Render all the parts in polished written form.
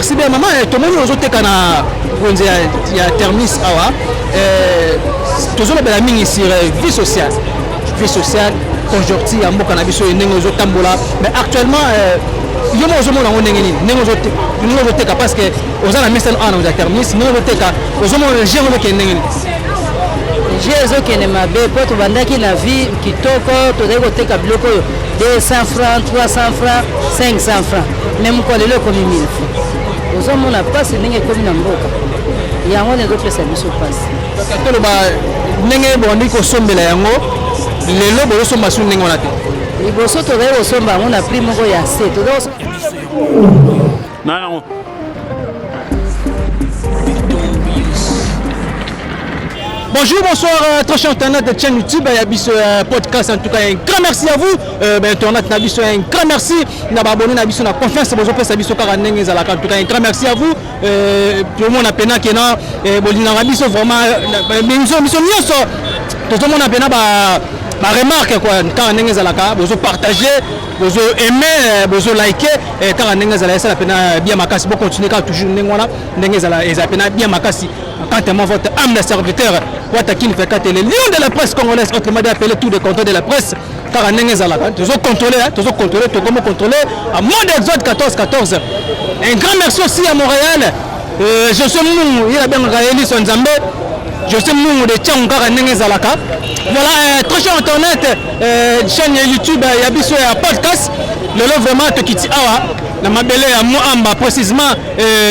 Merci bien maman, tomoni ozoteka na wenze ya terminus awa. Tozolobela mingi sur vie sociale. Vie sociale, conjoncture ya mboka na biso ndenge ozotambola, mais actuellement yo moko ozomona yango ndenge nini, ndenge ozoteka, parce que oza na mesano awa na wenze ya terminus, ndenge ozoteka, ozomona jeu ezokende ndenge nini? Jeu ezokende mabe, mpo tobandaki na vie kitoko, tozali koteka biloko oyo 200 francs, 300 francs, 500 francs, mais mokolo lelo ekomi 1000 francs. Ozomona mpasi ndenge ekomi na mboka, yango wana ezopesa biso mpasi. Toloba ndenge bobandi kosombela yango, lelo bozosomba su ndenge wana te? Liboso tozali kosomba yango na prix moko ya se. Nango. Bonjour, bonsoir, très cher internaute de chaîne YouTube, ya biso podcast. En tout cas, un grand merci à vous. Ben, internaute na biso, un grand merci. Na abonné na biso, na confiance, bozopesa biso kaka ndenge ezalaka. En tout cas, un grand merci à vous. Tout le monde a pena kena, bolingaka biso vraiment, biso biso nyonso, tozomona pena ba remarque quoi, kaka ndenge ezalaka, bozo partager, bozo aimer, bozo liker, kaka ndenge ezala, esala pena bien makasi. Bo continuer kaka toujours ndenge wana, ndenge ezala, ezala pena bien makasi. Quant à moi, votre humble serviteur, Watakin Fekate, le lion de la presse congolaise, autrement dit appelé tout de contrôle de la presse, kaka ndenge ezalaka, tozo contrôler, tozo contrôler, tokomo contrôler à monde exode 14 14. Un grand merci aussi à Montréal, José Mungu, ye abengaka Eliso Nzambe, José Mungu de Tchangu, kaka ndenge ezalaka. Voilà, très cher internet, chaîne YouTube ya biso ya podcast, lelo vraiment tokiti awa na mabele ya Moamba, précisément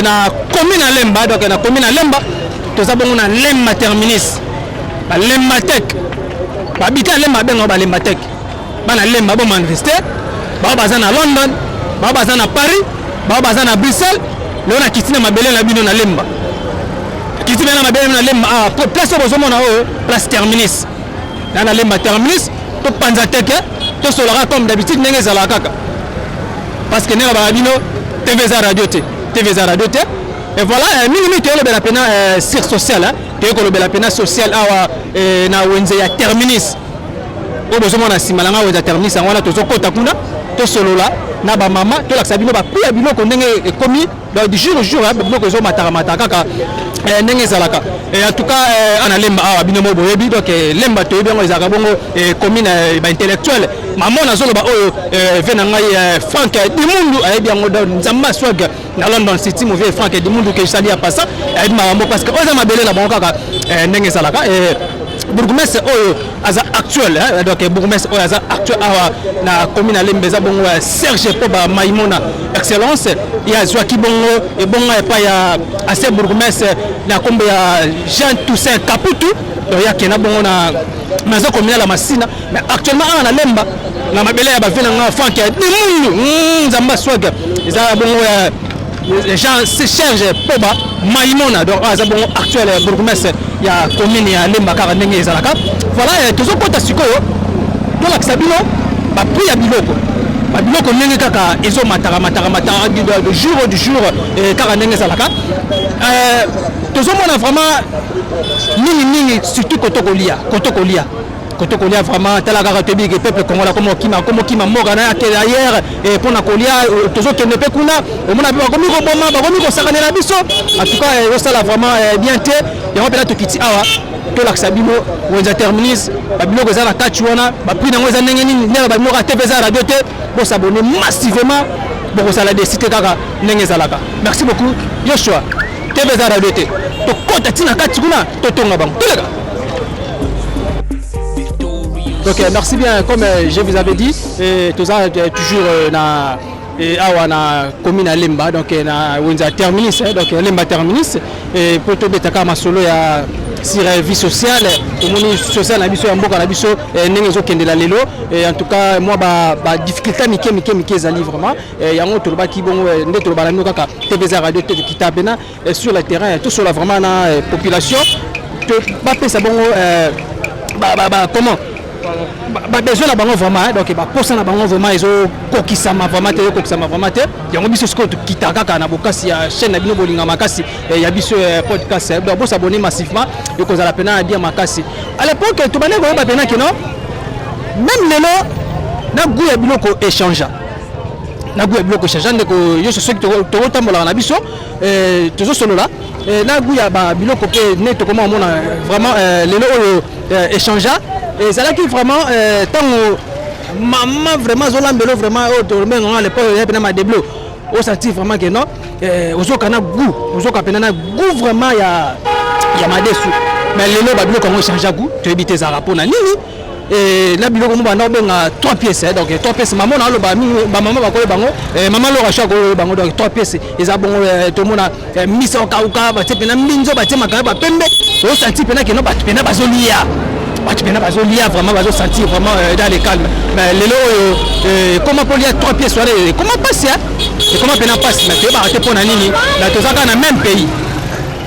na commune ya Lemba. Donc na commune ya Lemba, toza bongo na Lemba terminus, balemba tek babita Lemba, babengaka balemba tek. Bana Lemba bo manifeste, bao baza na London, bao baza na Paris, bao baza na Bruxelles. Lelo nakiti na mabele na bino na Lemba, kiti mpe na mabele na Lemba. Ah, place oyo bozomona oyo, place terminus na Lemba terminus. Topanza teke, tosolaka comme d'habitude ndenge ezalaka kaka, parce que ndenge baka bino, TV eza radio te, TV eza radio te. Et voilà, mingi mingi toyolobela pena sur social, toyei kolobela pena social awa na wenze ya terminus oyo bozomona nsima na nga, wenze ya terminus yango wana. Tozokɔta kuna, tosolola na bamama, tolakisa bino baprix ya biloko ndenge ekomi. Donc du jour au jour biloko ezomataka mataka kaka ndenge ezalaka. En tout cas, ana Lemba awa, bino mo boyebi. Donc Lemba toyebi yango, ezalaka bongo commune baintellectuel. Mama nazoloba oyo, ve na ngai Frank Dimundu ayebi yango. Donc Nzambe aswag na London City, mon vieux Frank Dimundu ke sali ya pasa, ayebi makambo, parce que oyo eza mabele na bango kaka ndenge ezalaka. Bourgmestre oyo aza actuel, donc bourgmestre oyo aza actuel awa na commune ya Lemba eza bongo Serge Poba Maimona excellence. Ye azwaki bongo ebonga epai ya ancien bourgmestre na nkombo ya Jean Toussaint Kaputu. Donc ye akenda bongo na maison communale ya Masina, mais actuellement awa na Lemba, na mabele ya bave na nga Frank Dimundu, Nzambe aswag, eza bongo Jean Serge Poba Maimona. Donc aza bongo actuel bourgmestre ya commune ya Lemba, kaka ndenge ezalaka. Voilà, tozokɔta sikoyo, tolakisa bino baprix ya biloko, babiloko ndenge kaka ezomataka mataka mataka de jour du jour, kaka ndenge ezalaka. Tozomona vraiment mingi mingi, surtout koto kolia, koto kolia, koto kolia vraiment. Tala kaka, toyebi ke peuple congolais akoma okima, akoma okima mboka na akende ailleurs mpona kolia. Tozokende mpe kuna, omona mpe bakomi koboma, bakomi kosakanela biso. En tout cas, ezosala vraiment bien te. Yango mpena tokiti awa, tolakisa bino wenze terminus, babiloko eza na kati wana, baprix nango eza ndenge nini. Ndenge babiloko ya te, eza radio te. Bosabone massivement, bokozala déçus te, kaka ndenge ezalaka. Merci beaucoup. Yoshua, TV eza radio te. Tokɔta ntina kati kuna, totonga bango, toleka. Donc merci bien, comme je vous avais dit, toza toujours na awa na commune ya Lemba, donc na wenze ya terminus, donc Lemba terminus, po tobetaka masolo ya sur vie sociale. Tomoni sociale na biso ya mboka na biso ndenge ezokendela lelo. En tout cas, mwa badifficulté mike mike mike ezali vraiment. Yango tolobaki bongo, nde toloba na bino kaka, TV eza radio te. Tokita pena sur le terrain, tosola vraiment na population, bapesa bongo comment babesoin na bango vraiment. Donc baposa na bango vraiment ezokokisama vraiment te, ezokokisama vraiment te. Yango biso sikoyo tokita kaka na bokasi ya chaîne na bino bolinga makasi ya biso podcast. Donc bosabone massivement, ekozala pena ya bien makasi. À l'époque tobandaki koyeba pena kino même lelo na goût ya biloko échangea. Na goût ya biloko echange, ndeko nyonso, soki tokotambolaka na biso, tozosolola na goût ya babiloko mpe nde tokoma komona vraiment lelo oyo échangea. Ezalaki vraiment ntango mama vraiment azolambela vraiment oyo tobenganga à l'époque ya mpena madeblo, osentir vraiment que non, ozoka na goût, ozoka mpena na goût vraiment ya madesu. Mais lelo babiloko yango échange goût, toyebi te ezalaka mpona nini. Na biloko mo banda obenga 3 pièces, donc 3 pièces, mama na aloba mingi, bamama bakoyeba bango, mama Lora Sho akoyeba bango. Donc 3 pièces eza bongo, tomona misa okauka, batie mpena mbinzo, batie makaya bapembe, osentir mpena que non, bato mpena bazolia, bato mpena bazolia vraiment, bazosentir vraiment dans le calme. Mais lelo oyo ekoma mpo lia 3 pièces wana ekoma mpasi, ekoma mpena mpasi. Mais toyebaka te mpo na nini. Mais toza kaka na même pays,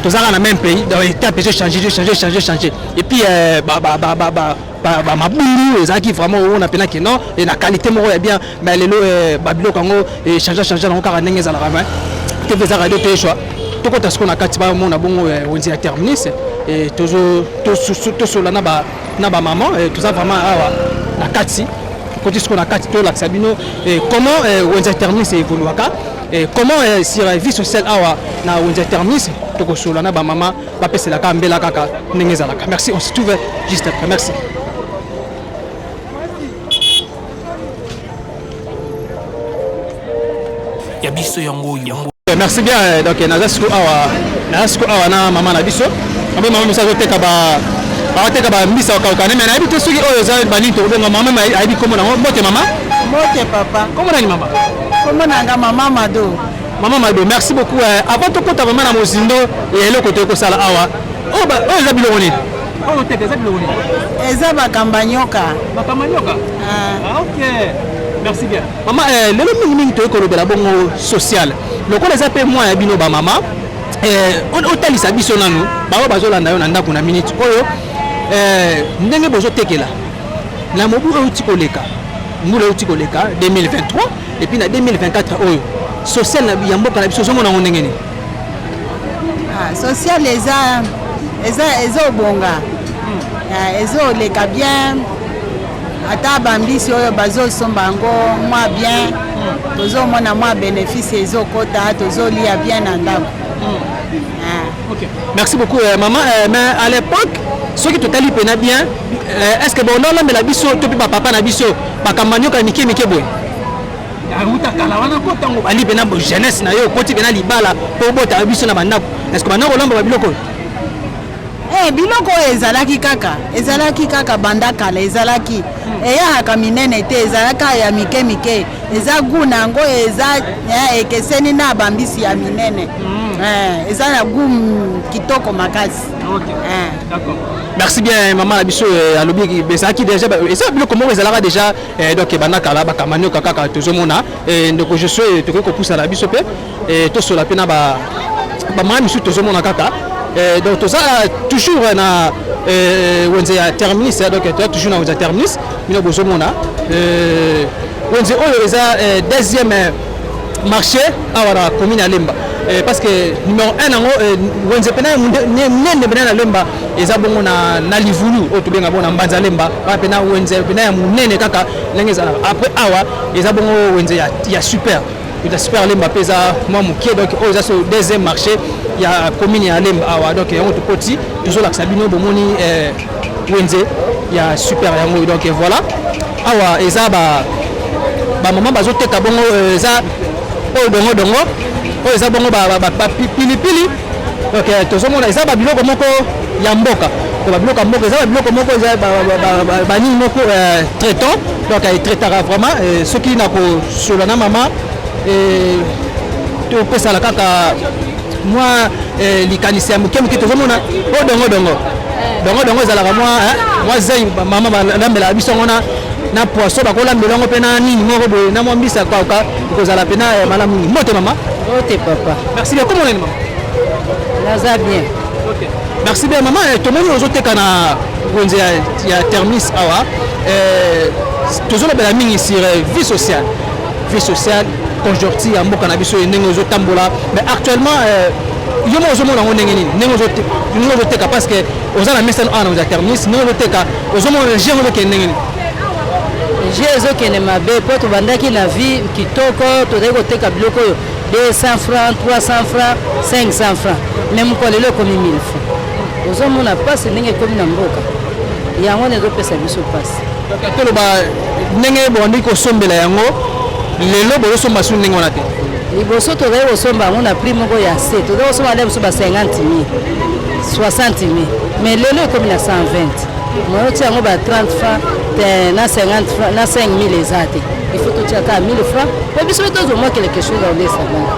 toza kaka na même pays, donc étape ezo changer, changer, changer, changer. Et puis bamabundu ezalaki vraiment omona mpena que non, na qualité moko ya bien. Mais lelo babiloko yango change, change yango kaka ndenge ezalaka. Mais TV eza radio te, eshwa tokota sikoyo na kati, bamona bongo wenze ya Terminus, tosola na bamama. Toza vraiment awa na kati, koti sikoyo na kati, tolakisa bino comment wenze ya Terminus évoluaka, comment sur vie sociale awa na wenze ya Terminus. Tokosola na bamama, bapeselaka mbela kaka ndenge ezalaka. Merci, on se trouve juste après. Merci. Ya biso yango oyo. Merci bien. Donc naza siko awa, naza siko awa na mama na biso. Mama, mama biso azoteka ba aoteka bambisa okauka ne, mais nayebi te soki oyo eza banini tokobenga. Mama ayebi kombo nango. Mbote mama. Mbote papa. Kombo nani mama? Kombo nanga mama Mado. Mama Mado, merci beaucoup. Avant tokota vraiment na mozindo ya eloko toyei kosala awa, oyo eza biloko nini? Oyo oteka eza biloko nini? Eza bakamba nyoka. Bakamba nyoka. Ah, ok, merci bien mama. Lelo mingimingi toyei kolobela bongo social, lokola eza mpe mwa ya bino bamama. Otalisa biso nanu baoyo bazolanda yo na ndako na minute oyo, ndenge bozotekela na mobu oyo euti koleka, mbula euti koleka 2023, et puis na 2024 oyo, social ya mboka na biso ozomona yango ndenge nini? Ah, social eza ezobonga, ezoleka bien. Ata bambisi oyo bazosomba yango mwa bien, tozomona mwa bénéfice ezokota, tozolia bien na ndako. Ah. Ok. Merci beaucoup maman. Mais à l'époque, soki totali pena bien, est-ce que bon olambela biso to mpe bapapa na biso bakamba nyoka mike mike boye auta kala wana ko ntango bandi pena jeunesse na yo, okoti pena libala mpo obotaka biso na bandako, est ce que banda kolamba babiloko oyo? Biloko oyo ezalaki kaka, ezalaki kaka banda kala, ezalaki eyaka minene te, ezalaka ya mike mike. Eza goût na yango eza ekeseni na bambisi ya minene. Eza na goût kitoko makasi. D'accord. Merci bien mama na biso. Alobi ezalaki déjà, eza biloko moko ezalaka déjà, donc banda kala bakamba nyoka kaka tozomona. Ndeko Josue, tokoki kopusana biso mpe tosola mpe na bamama misusu tozomona kaka. Donc toza toujours na wenze ya Terminus, donc toza toujours na wenze ya Terminus. Bino bozomona wenze oyo eza deuxième marché awa na commune ya Lemba, parce que numéro 1 yango, wenze pena nene pena na Lemba eza bongo na Livulu oyo tobenga bongo na Mbanza Lemba, wana pena wenze pena ya monene kaka ndenge ezalaka. Après awa eza bongo wenze ya super, ya super Lemba mpe eza mwa moke. Donc oyo eza so deuxième marché ya commune ya Lemba awa. Donc yango tokoti, tozolakisa bino, bomoni wenze ya super yango. Donc voilà, awa eza ba bamama bazoteka bongo, eza oyo dongo dongo, oyo eza bongo bapilipili. Donc tozomona eza babiloko moko ya mboka, babiloko ya mboka, eza babiloko moko eza banini moko traitant, donc etraitaka vraiment. Soki na kosola na mama, topesala kaka mwa likanisi ya moke moke. Tozomona oyo dongo dongo, dongo dongo ezalaka mwa zei, mama balambelaka biso yango na poisson, bakolambela yango mpe na nini moko boye, na mwa mbisa kauka, ekozala mpe na malamu mingi. Mbote mama. Mbote papa. Merci bien. Komona nini mama? Naza bien. Ok. Merci bien mama. Tomoni ozoteka na wenze ya Terminus awa. Tozolobela mingi sur vie sociale, vie sociale, conjoncture ya mboka na biso ndenge ozotambola. Mais actuellement yo moko ozomona yango ndenge nini, ndenge ozoteka? Parce que oza na mesano awa na wenze ya Terminus, ndenge ozoteka, ozomona jeu ozokende ndenge nini? Jeu ezokende mabe mpo tobandaki na vie kitoko, tozali koteka biloko oyo 200 francs, 300 francs, 500 francs, mais mokolo lelo ekomi 1000 francs. Ozomona mpasi ndenge ekomi na mboka, yango wana ezopesa biso mpasi. Toloba ndenge bobandi kosombela yango, lelo bozosomba su ndenge wana te? Liboso tozali kosomba yango na prix moko ya se, tozali kosomba nde biso ba 50 000, 60 000, mais lelo ekomi na 120. Moyo tia yango ba 30 francs te na 50 francs na 5000 eza te, il faut totia kaka 1000 francs po biso mpe tozwa mwa quelque chose ya kolesa bana.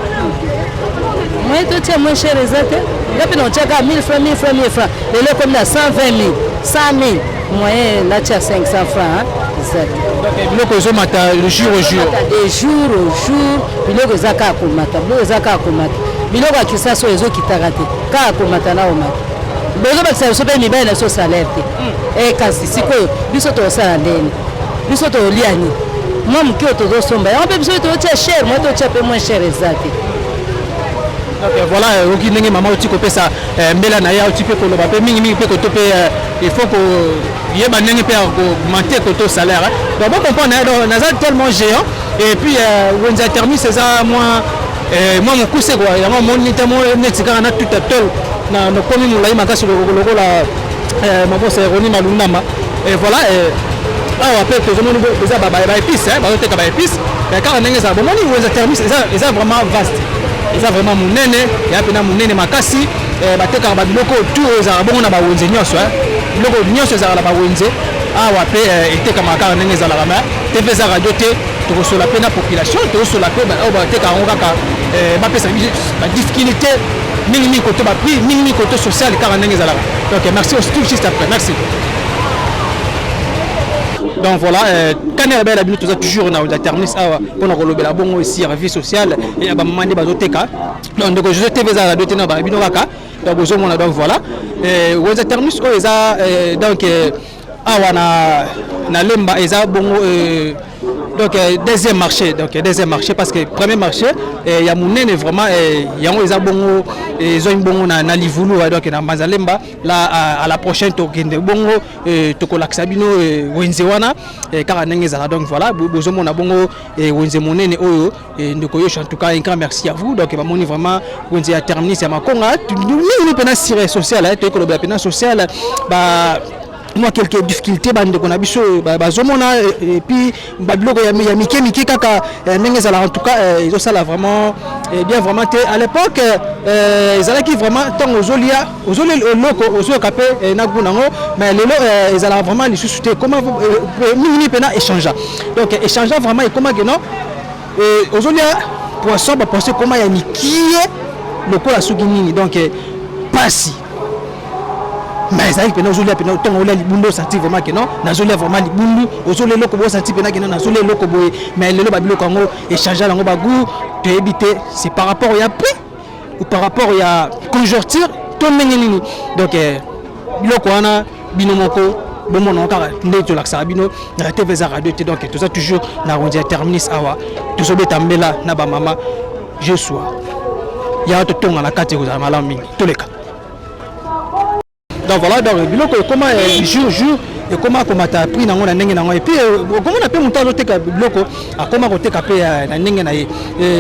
Moye totia moins cher eza te, nga mpe nakotia kaka 1000 francs, 1000 francs, 1000 francs. Lelo ekomi na 120 000, 100 000, moyen natia 500 francs eza te. Biloko ezomata le jour au jour. De jour au jour biloko eza kaka komata, biloko eza kaka komata. Biloko ya Kisasa oyo ezokitaka te, kaka komata na komata. Bozobakisa biso mpe mibali na biso salaire te. Kasi sikoyo biso tokosala ndeni? Biso tokolia nini? Mwa moke oyo tozosomba yango mpe biso tozotia cher, mwa totia mpe moins cher eza te. Donc voilà, oki ndenge mama oti kopesa mbela na ye, auti mpe koloba mpe mingimingi mpe koto mpe il faut koyeba ndenge mpe ya koaugmenter koto salaire. Donc bocomprendre, donc naza tellement géant et puis wenze ya termis eza mwa mokuse quoi, yango omoni te neti kaka na tuta tol na nokomi molai makasi lokola mabosa ya Roni Malundama. Et voilà, awa mpe tozomoni eza baépice, bazoteka baépice kaka ndenge ezala. Bomoni wenze termis eza vraiment vaste, eza vraiment monene, ya mpena monene makasi. Batekaka babiloko tout oyo ezalaka bongo na bawenze nyonso, biloko nyonso ezalaka na bawenze awa mpe etekamaka kaka ndenge ezalaka. Ma TV eza radio te, tokosola mpe na population, tokosola mpe oyo batekaka yango kaka, bapesa badifficulté mingimingi koto baprix, mingimingi koto social, kaka ndenge ezalaka. Donc merci, on se trouve juste après, merci. Donc voilà, kanela bela bino, toza toujours na wenze terminus awa mpona kolobela bongo service social ya bamama nde bazoteka. Donc ndeko José, TV eza radio te, na bino kaka, donc bozomona. Donc voilà, wenze terminus oyo eza donc awa na Lemba, eza bongo donc deuxième marché, donc deuxième marché, parce que premier marché ya monene vraiment yango eza bongo ezwami bongo na Livulu, donc na Mbanza Lemba. Là à la prochaine tokende bongo, tokolakisa bino wenze wana kaka ndenge ezala. Donc voilà, bozomona bongo wenze monene oyo. Ndeko Yosho, en tout cas un grand merci à vous. Donc bamoni vraiment wenze ya terminus ya Makonga, mingi mpena sire social, toyei kolobela mpena social, ba mwa quelques difficultés bandeko na biso bazomona, et puis babiloko ya mike mike kaka ndenge ezalaka. En tout cas ezosala vraiment bien vraiment te. À l'époque ezalaki vraiment ntango ozolia, ozolia eloko, ozoyoka mpe na goût nango, mais lelo ezalaka vraiment lisusu te. Ekoma mingi mpena échange, donc échange vraiment, ekomaki non, ozolia poisson, bapoisson ekoma ya mikie lokola soki nini, donc pasi. Mais ezalaki mpena ozolia mpena, ntango olia libundu, osanti vraiment ke non, nazolia vraiment libundu. Ozolia eloko boye, osanti mpena ke non, nazolia eloko boye. Mais lelo babiloko yango échange yango bagoût, toyebi te c'est par rapport ya prix ou par rapport ya conjoncture to ndenge nini. Donc biloko wana bino moko bomona kaka nde tolakisaka bino na TV eza radio te. Donc toza toujours na wenze ya terminus awa, tozobeta mbela na bamama. Je sois yaka totonga na kati, ekozala malamu mingi, toleka. Donc voilà, donc biloko ekoma jour jour ekoma komata prix nango na ndenge nango. Et puis okomona mpe moto azoteka biloko akoma koteka mpe na ndenge na ye.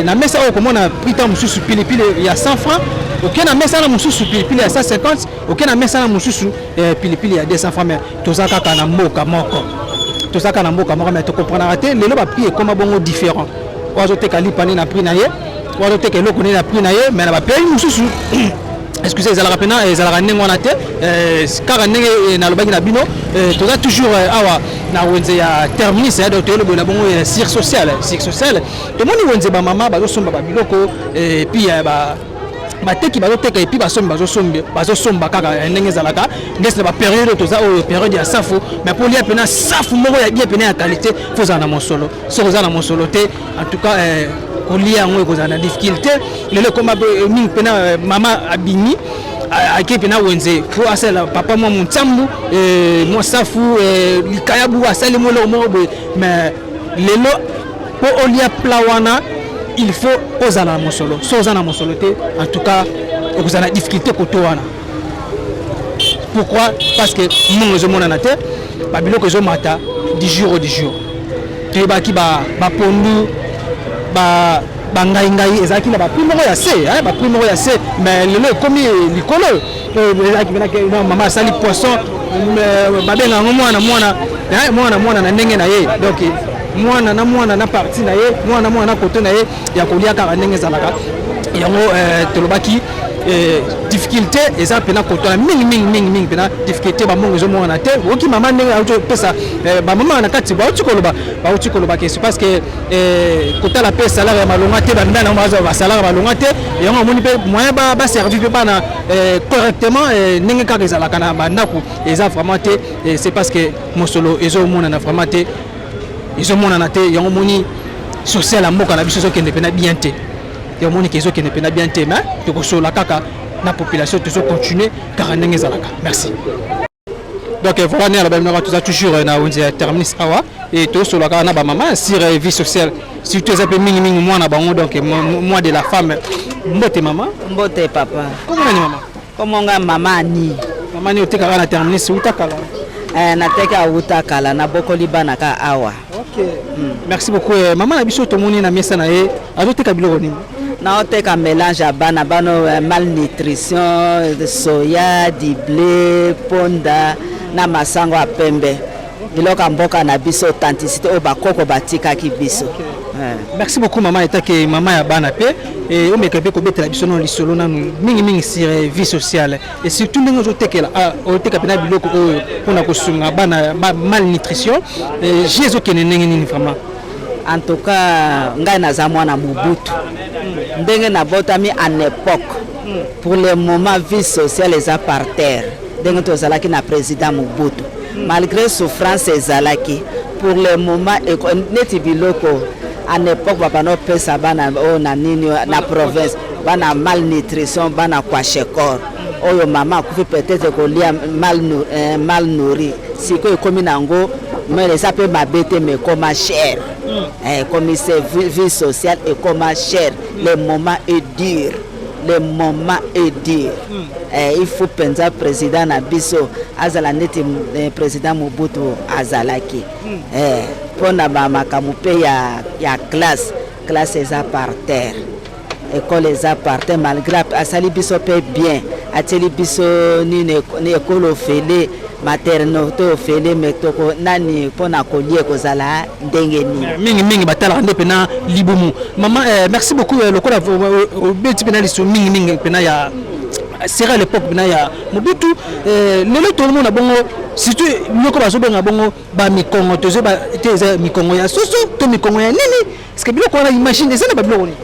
Na mesa oyo okomona prix ntango mosusu pilipili ya 100 francs, oke na mesa na mosusu pilipili ya 150, oke na mesa na mosusu pilipili ya 200 francs. Mais toza kaka na mboka moko, toza kaka na mboka moko, mais tokomprenaka te lelo baprix ekoma bongo différent. Oyo azoteka lipa nde na prix na ye, oyo azoteka eloko nde na prix na ye. Mais na bapays mosusu, excusez, ezalaka mpena ezalaka ndenge wana te. Kaka ndenge nalobaki na bino, toza toujours awa na wenze ya terminus, donc toyolobela bongo sir social, sir social. Tomoni wenze, bamama bazosomba babiloko, et puis bateki bazoteka, et puis basombi bazosomba kaka ndenge ezalaka ndesi na bapériode oyo toza oyo, période ya safu. Mais po lia mpena safu moko ya bien mpena ya qualité, faut ozala na mosolo. Soki oza na mosolo te, en tout cas kolia yango ekozala na difficulté. Lelo ekoma mingi mpena mama abimi, ake mpena wenze po asala papa mwa montsambu, mwa safu, likayabu, asali mwa eloko moko boye. Mais lelo mpo olia plat wana, il faut ozala na mosolo. So oza na mosolo te, en tout cas okozala na difficulté koto wana. Pourquoi? Parce que mbongo ezomonana te, babiloko ezomata du jour au du jour. Toyebaki bapondu, ba bangaingai ezalaki na baprix moko ya se, baprix moko ya se, mais lelo ekomi likolo. Ezalaki mpenza mama asali poisson, babenga yango mwana mwana, mwana mwana na ndenge na ye. Donc mwana na mwana na partie na ye, mwana na mwana na kote na ye ya kolia, kaka ndenge ezalaka yango. Tolobaki difficulté eza mpena kotala mingi mingi mingi mingi mpena difficulté, bamongo ezomonana te. Oyoki mama ndenge auti opesa bamama na kati, bauti koloba ke c'est parce que kotala mpe salaire ya malonga te, bamibali nango bazwa basalaire ya malonga te. Yango amoni mpe moyen baservi mpe bana correctement ndenge kaka ezalaka na bandako eza vraiment te. C'est parce que mosolo ezomonana vraiment te, ezomonana te. Yango moni social ya mboka na biso ezokende mpena bien te, yango ke ezokende mpena bien te. Mais tokosola kaka na population, tozocontinue kaka ndenge ezalaka. Merci. Donc voilà, ne aloba binaka, toza toujours na wenze ya Terminus awa et tosola kaka na bamama sur vie sociale, surtout eza mpe mingimingi mwana bango, donc mois de la femme. Mbote mama. Mbote papa. Kombo nani, mama? Kombo nga mama Ani. Mama Ani, otekaka na Terminus uta kala? Eh, nateka awuta kala, nabokoli bana ka awa. Ok, merci beaucoup. Mama na biso, tomoni na mesa na ye azoteka biloko nini? Naoteka mélange ya bana bano malnutrition, soya, du blé, ponda na masango ya pembe, biloko ya mboka na biso, authenticité oyo bakoko batikaki biso. Okay. Merci beaucoup mama. Etake mama ya bana mpe omeka mpe kobetela biso nano lisolo nanu mingimingi sur vie sociale et surtout ndenge ozotekela, oteka mpena biloko oyo mpona kosunga bana malnutrition, ji ezokende ndenge nini vraiment? En tout cas, ngai naza mwana Mobutu, ndenge nabotami en époque. Pour le moment, vie sociale eza par terre. Ndenge tozalaki na président Mobutu, malgré souffrance ezalaki, pour le moment neti biloko en époque babanda opesa bana oyo na nini na province, bana malnutrition, bana kwashiorkor oyo mama akufi peut-être kolia mal, mal nourri, sikoyo ekomi nango mais eza mpe mabe te, mais ekoma cher. Ekomi se vie sociale ekoma cher. Le moment est dur, le moment est dur. Il faut mpenza président na biso azala neti président Mobutu azalaki mpona bamakambo mpe ya classe. Classe eza par terre, école eza par terre, malgré asali biso mpe bien, atieli biso nini, ekole ofele, maternité ofele, mais toko nani mpona kolia ekozala ndenge nini? Mingi mingi batalaka nde mpena libumu. Mama, merci beaucoup. Lokola obeti mpena liso mingi mingi mpena ya sera à l'époque mpena ya Mobutu, lelo tozomona bongo surtout biloko bazobenga bongo bamikongo, tozoyeba te eza mikongo ya soso to mikongo ya nini, parce que biloko wana, imagine, eza na babiloko nini?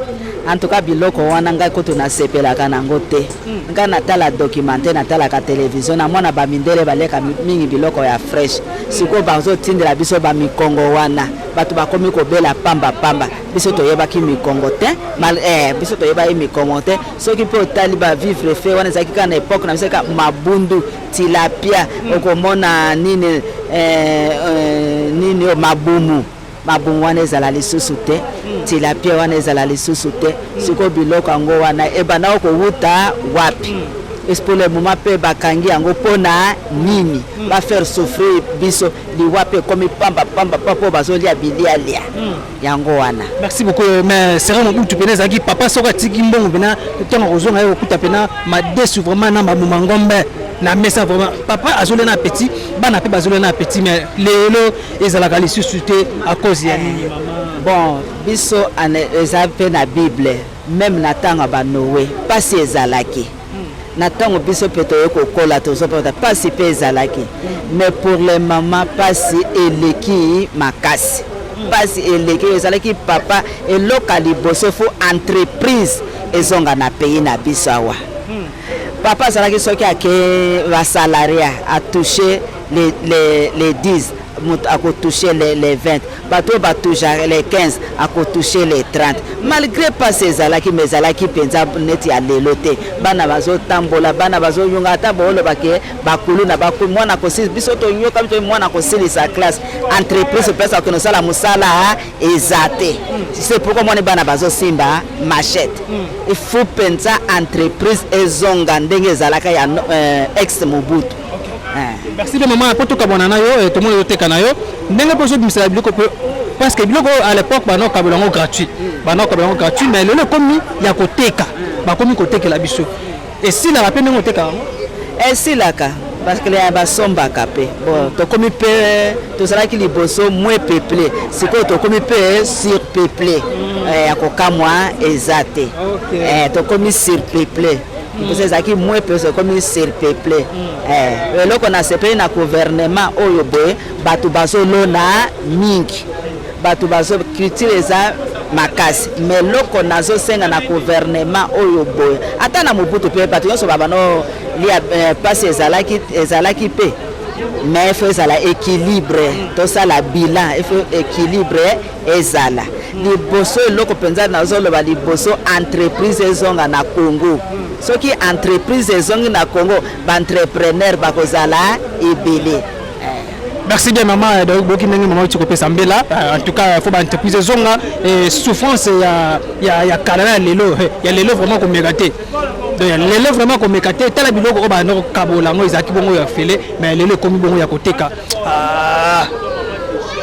En tout cas, biloko wana ngai kutu nasepelaka nango te. Ngai natala documentaire, natalaka télévision, namona bamindele baleka mingi biloko ya fresh. Sikoyo bazotindela biso bamikongo wana, bato bakomi kobela pambapamba. Biso toyebaki mikongo te. Biso toyebaki mikongo te. Soki mpe otali bavivre fe wana ezalaki kaka na époque na biso, kaka mabundu, tilapia, okomona nini, nini oyo, mabumu. Mabumu wana ezala lisusu te, tilapia wana ezala lisusu te. Sikoyo biloko yango wana ebandaka kowuta wapi? Pour le moment mpe bakangi yango mpona nini? Bafaire souffrir biso, liwa mpe ekomi pamba pamba mpo bazolia bilialia yango wana. Merci beaucoup. Mais sera Mobutu pene ezalaki papa, soki atiki mbongo mpena, ntango akozonga ye kokuta mpena madesu vraiment na mabuma ngombe na mesa. Vraiment papa azolia na appétit, bana mpe bazolia na appétit, mais lelo ezalaka lisusu te. À cause ya nini, mama? Bon, biso eza mpe na Bible, même na ntango ya baNoé mpasi ezalaki. Na ntango biso mpe toye kokola, tozopota mpasi mpe ezalaki, mais pour le moment mpasi eleki makasi, mpasi eleki. Ezalaki papa, eloka liboso faut entreprise ezonga na pays na biso awa. Papa azalaki soki ake basalariat, atouche les 10, moto akotouche les 20, bato oyo batouche les 15 akotouche les 30. Malgré mpasi ezalaki, mais ezalaki mpenza neti ya lelo te. Bana bazotambola, bana bazoyunga, ata boolobake bakulu na bakulu, mwana kosilisa, biso tonyoka biso, mwana kosilisa classe, entreprise place akende osala mosala eza te. C'est pourquoi mwana bana bazosimba machette. Il faut mpenza entreprise ezonga ndenge ezalaka ya ex Mobutu. Merci mpe mama, po tokabwana na yo. Tomoni ozoteka na yo ndenge mpo ozobimisela biloko mpe. Parce que biloko à l'époque bana kokabola yango gratuit, bana kokabola yango gratuit, mais lelo ekomi ya koteka, bakomi kotekela biso. Esilaka mpe ndenge oteka yango? Esilaka parce que ya basombaka mpe. Bon, tokomi mpe, tozalaki liboso moins peuplé, sikoyo tokomi mpe surpeuplé. Ya kokamwa eza te. Tokomi surpeuplé. Liboso ezalaki moins peuplé, tokomi surpeuplé. Eloko nasepeli na gouvernement oyo boye, bato bazolona mingi, bato bazo culture eza makasi. Mais eloko nazosenga na gouvernement oyo boye, ata na Mobutu mpe bato nyonso babano lia, mpasi ezalaki mpe, mais il faut ezala équilibre. Tosala bilan, il faut équilibre ezala. Liboso, eloko mpenza nazoloba liboso, entreprise ezonga na Congo. Soki entreprise ezongi na Congo, baentrepreneur bakozala ebele. Merci bien, maman. Donc boki ndenge mama uti kopesa mbela. En tout cas, faut baentreprise ezonga. Souffrance ya kala na ya lelo, ya lelo vraiment komeka te. Donc ya lelo vraiment komeka te. Tala biloko oyo banda kokabola yango, ezalaki bongo ya fele, mais lelo ekomi bongo ya koteka. Ah,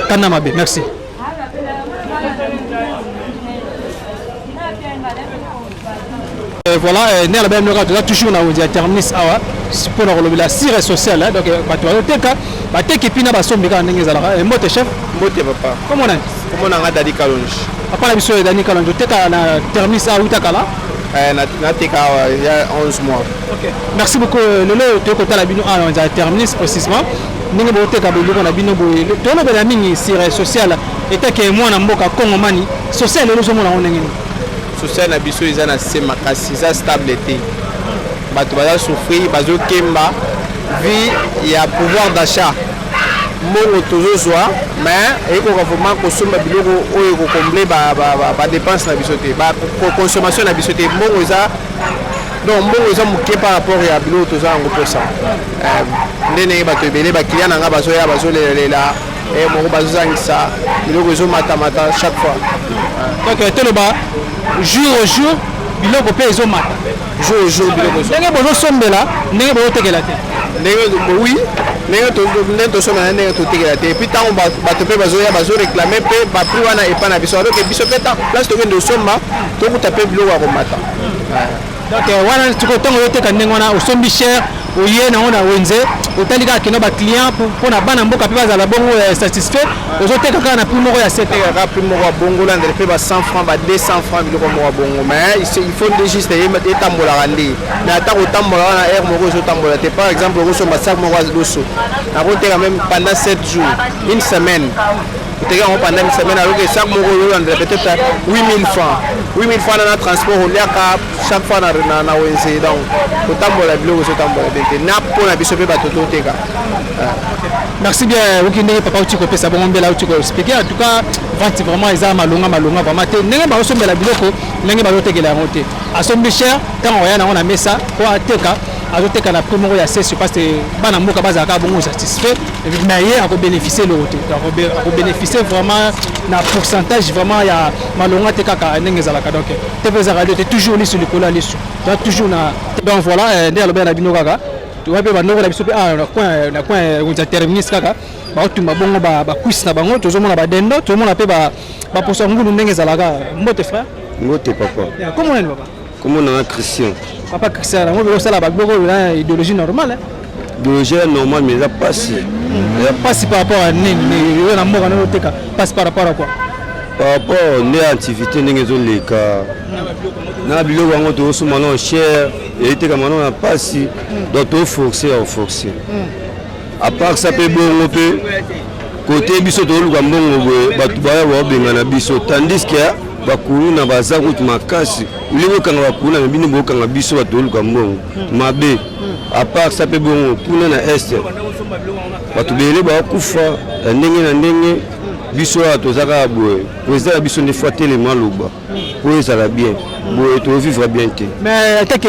kanda mabe. Merci. Voilà, nde alobi mnoka, toza toujours na wenze ya Terminus awa mpona kolobela sire social. Donc bato bazoteka, bateki mpi na basombi kaka ndenge ezalaka. Mbote, chef. Mbote, papa. Kombo nani? Kombo na nga Dadi Kalonji. Papa na biso Dani Kalonji, oteka na Terminus awa uta kala? Nateka awa ya 11 mois. Ok, merci beaucoup. Lelo toyei kotala bino awa na wenze ya Terminus, précisement ndenge boteka biloko na bino boye. Tolobela mingi sire social. Etake mwana mboka kongomani, social lelo ozomona yango ndenge nini? Social na biso eza na se makasi, eza stable te. Bato baza souffrir, bazokemba vie ya pouvoir d'achat. Mbongo tozozwa, mais ekoka vraiment kosomba biloko oyo ekocombler badépense na biso te, baconsommation na biso te. Mbongo eza, donc mbongo eza moke par rapport ya biloko toza yango mposa. Nde ndenge bato ebele, baclient na nga bazoya, bazolelalela moko, bazozangisa biloko, ezomatamata chaque fois. Donc toloba jour au jour biloko mpe ezomata? Jour au jour biloko. Ndenge bozosombela, ndenge bozotekela te? Ndenge, oui, ndenge tosombela, ndenge totekela te. Et puis ntango bato mpe bazoya, bazoréclamer mpe baprix wana epa na biso, alors que biso mpe place tokende osomba, tokuta mpe biloko ya komata. Donc wana sikoyo, ntango ozoteka ndenge wana, osombi cher, oye nango na wenze, otali kaka keno baclient mpona bana mboka mpe bazala bongo satisfait, ozoteka kaka na prix moko ya sete? Kaka prix moko ya bongo, olandela mpe ba 100 francs, ba 200 francs, biloko moko ya bongo. Mais il faut nde juste etambolaka nde. Mais ata kotambola wana, aire moko ezotambola te. Par exemple, okosomba sac moko ya loso, nakoteka même pendant 7 jours, une semaine, oteki yango pendant une semaine, alors que sac moko oyolandela peut-être 8000 francs. 8000 francs na transport oliaka chaque fois na wenze. Donc kotambola, biloko ezotambola bien te na mpo na biso mpe bato toteka. Merci bien. Oki ndenge papa uti kopesa bongo mbela, uti koexpliquer. En tout cas, vente vraiment eza malonga malonga vraiment te. Ndenge bazosombela biloko, ndenge bazotekela yango te. Asombi cher, ntango oya nango na mesa po ateka, azoteka na prix moko ya sesi, parce que bana mboka bazalaka bongo satisfait, mais ye akobénéficie eloko te. Akobénéficie vraiment na pourcentage vraiment ya malonga te, kaka ndenge ezalaka. Donc te mpe ezalaka te toujours lisu likolo ya lisu, toza toujours na. Donc voilà, nde alobela na bino kaka. Toza mpe bandoko na biso mpe awa na coin wenze ya Terminus, kaka baotumba bongo bacuisses na bango. Tozomona badendo, tozomona mpe baposo ya ngulu ndenge ezalaka. Mbote, frère. Mbote, papa. Kombo nani, papa? Kombo nanga Christian. Papa Christian, yango mpe osala babiloko oyo na idéologie normale? Idéologie ya normale, mais eza pasi. Pasi par rapport à nini? Oyo na mboka nini oteka pasi par rapport à quoi? Par rapport nde activité ndenge ezoleka na biloko yango, tozosomba nano cher, etekama nano na pasi. Donc toforce ya koforce. À part ça mpe bongo, mpe kote biso tozoluka mbongo boye, bato baya baobengana biso, tandis que bakuluna baza kutu makasi. Olingi okanga bakuluna, mais bino bokanga biso bato tozoluka mbongo mabe. À part ça mpe bongo, kuna na Est bato bele bakufa ya ndenge na ndenge. Biso awa toza kaka boye. Président na biso nde faut atelema, aloba po ezala bien boye. Tozovivre bien te. Mais atake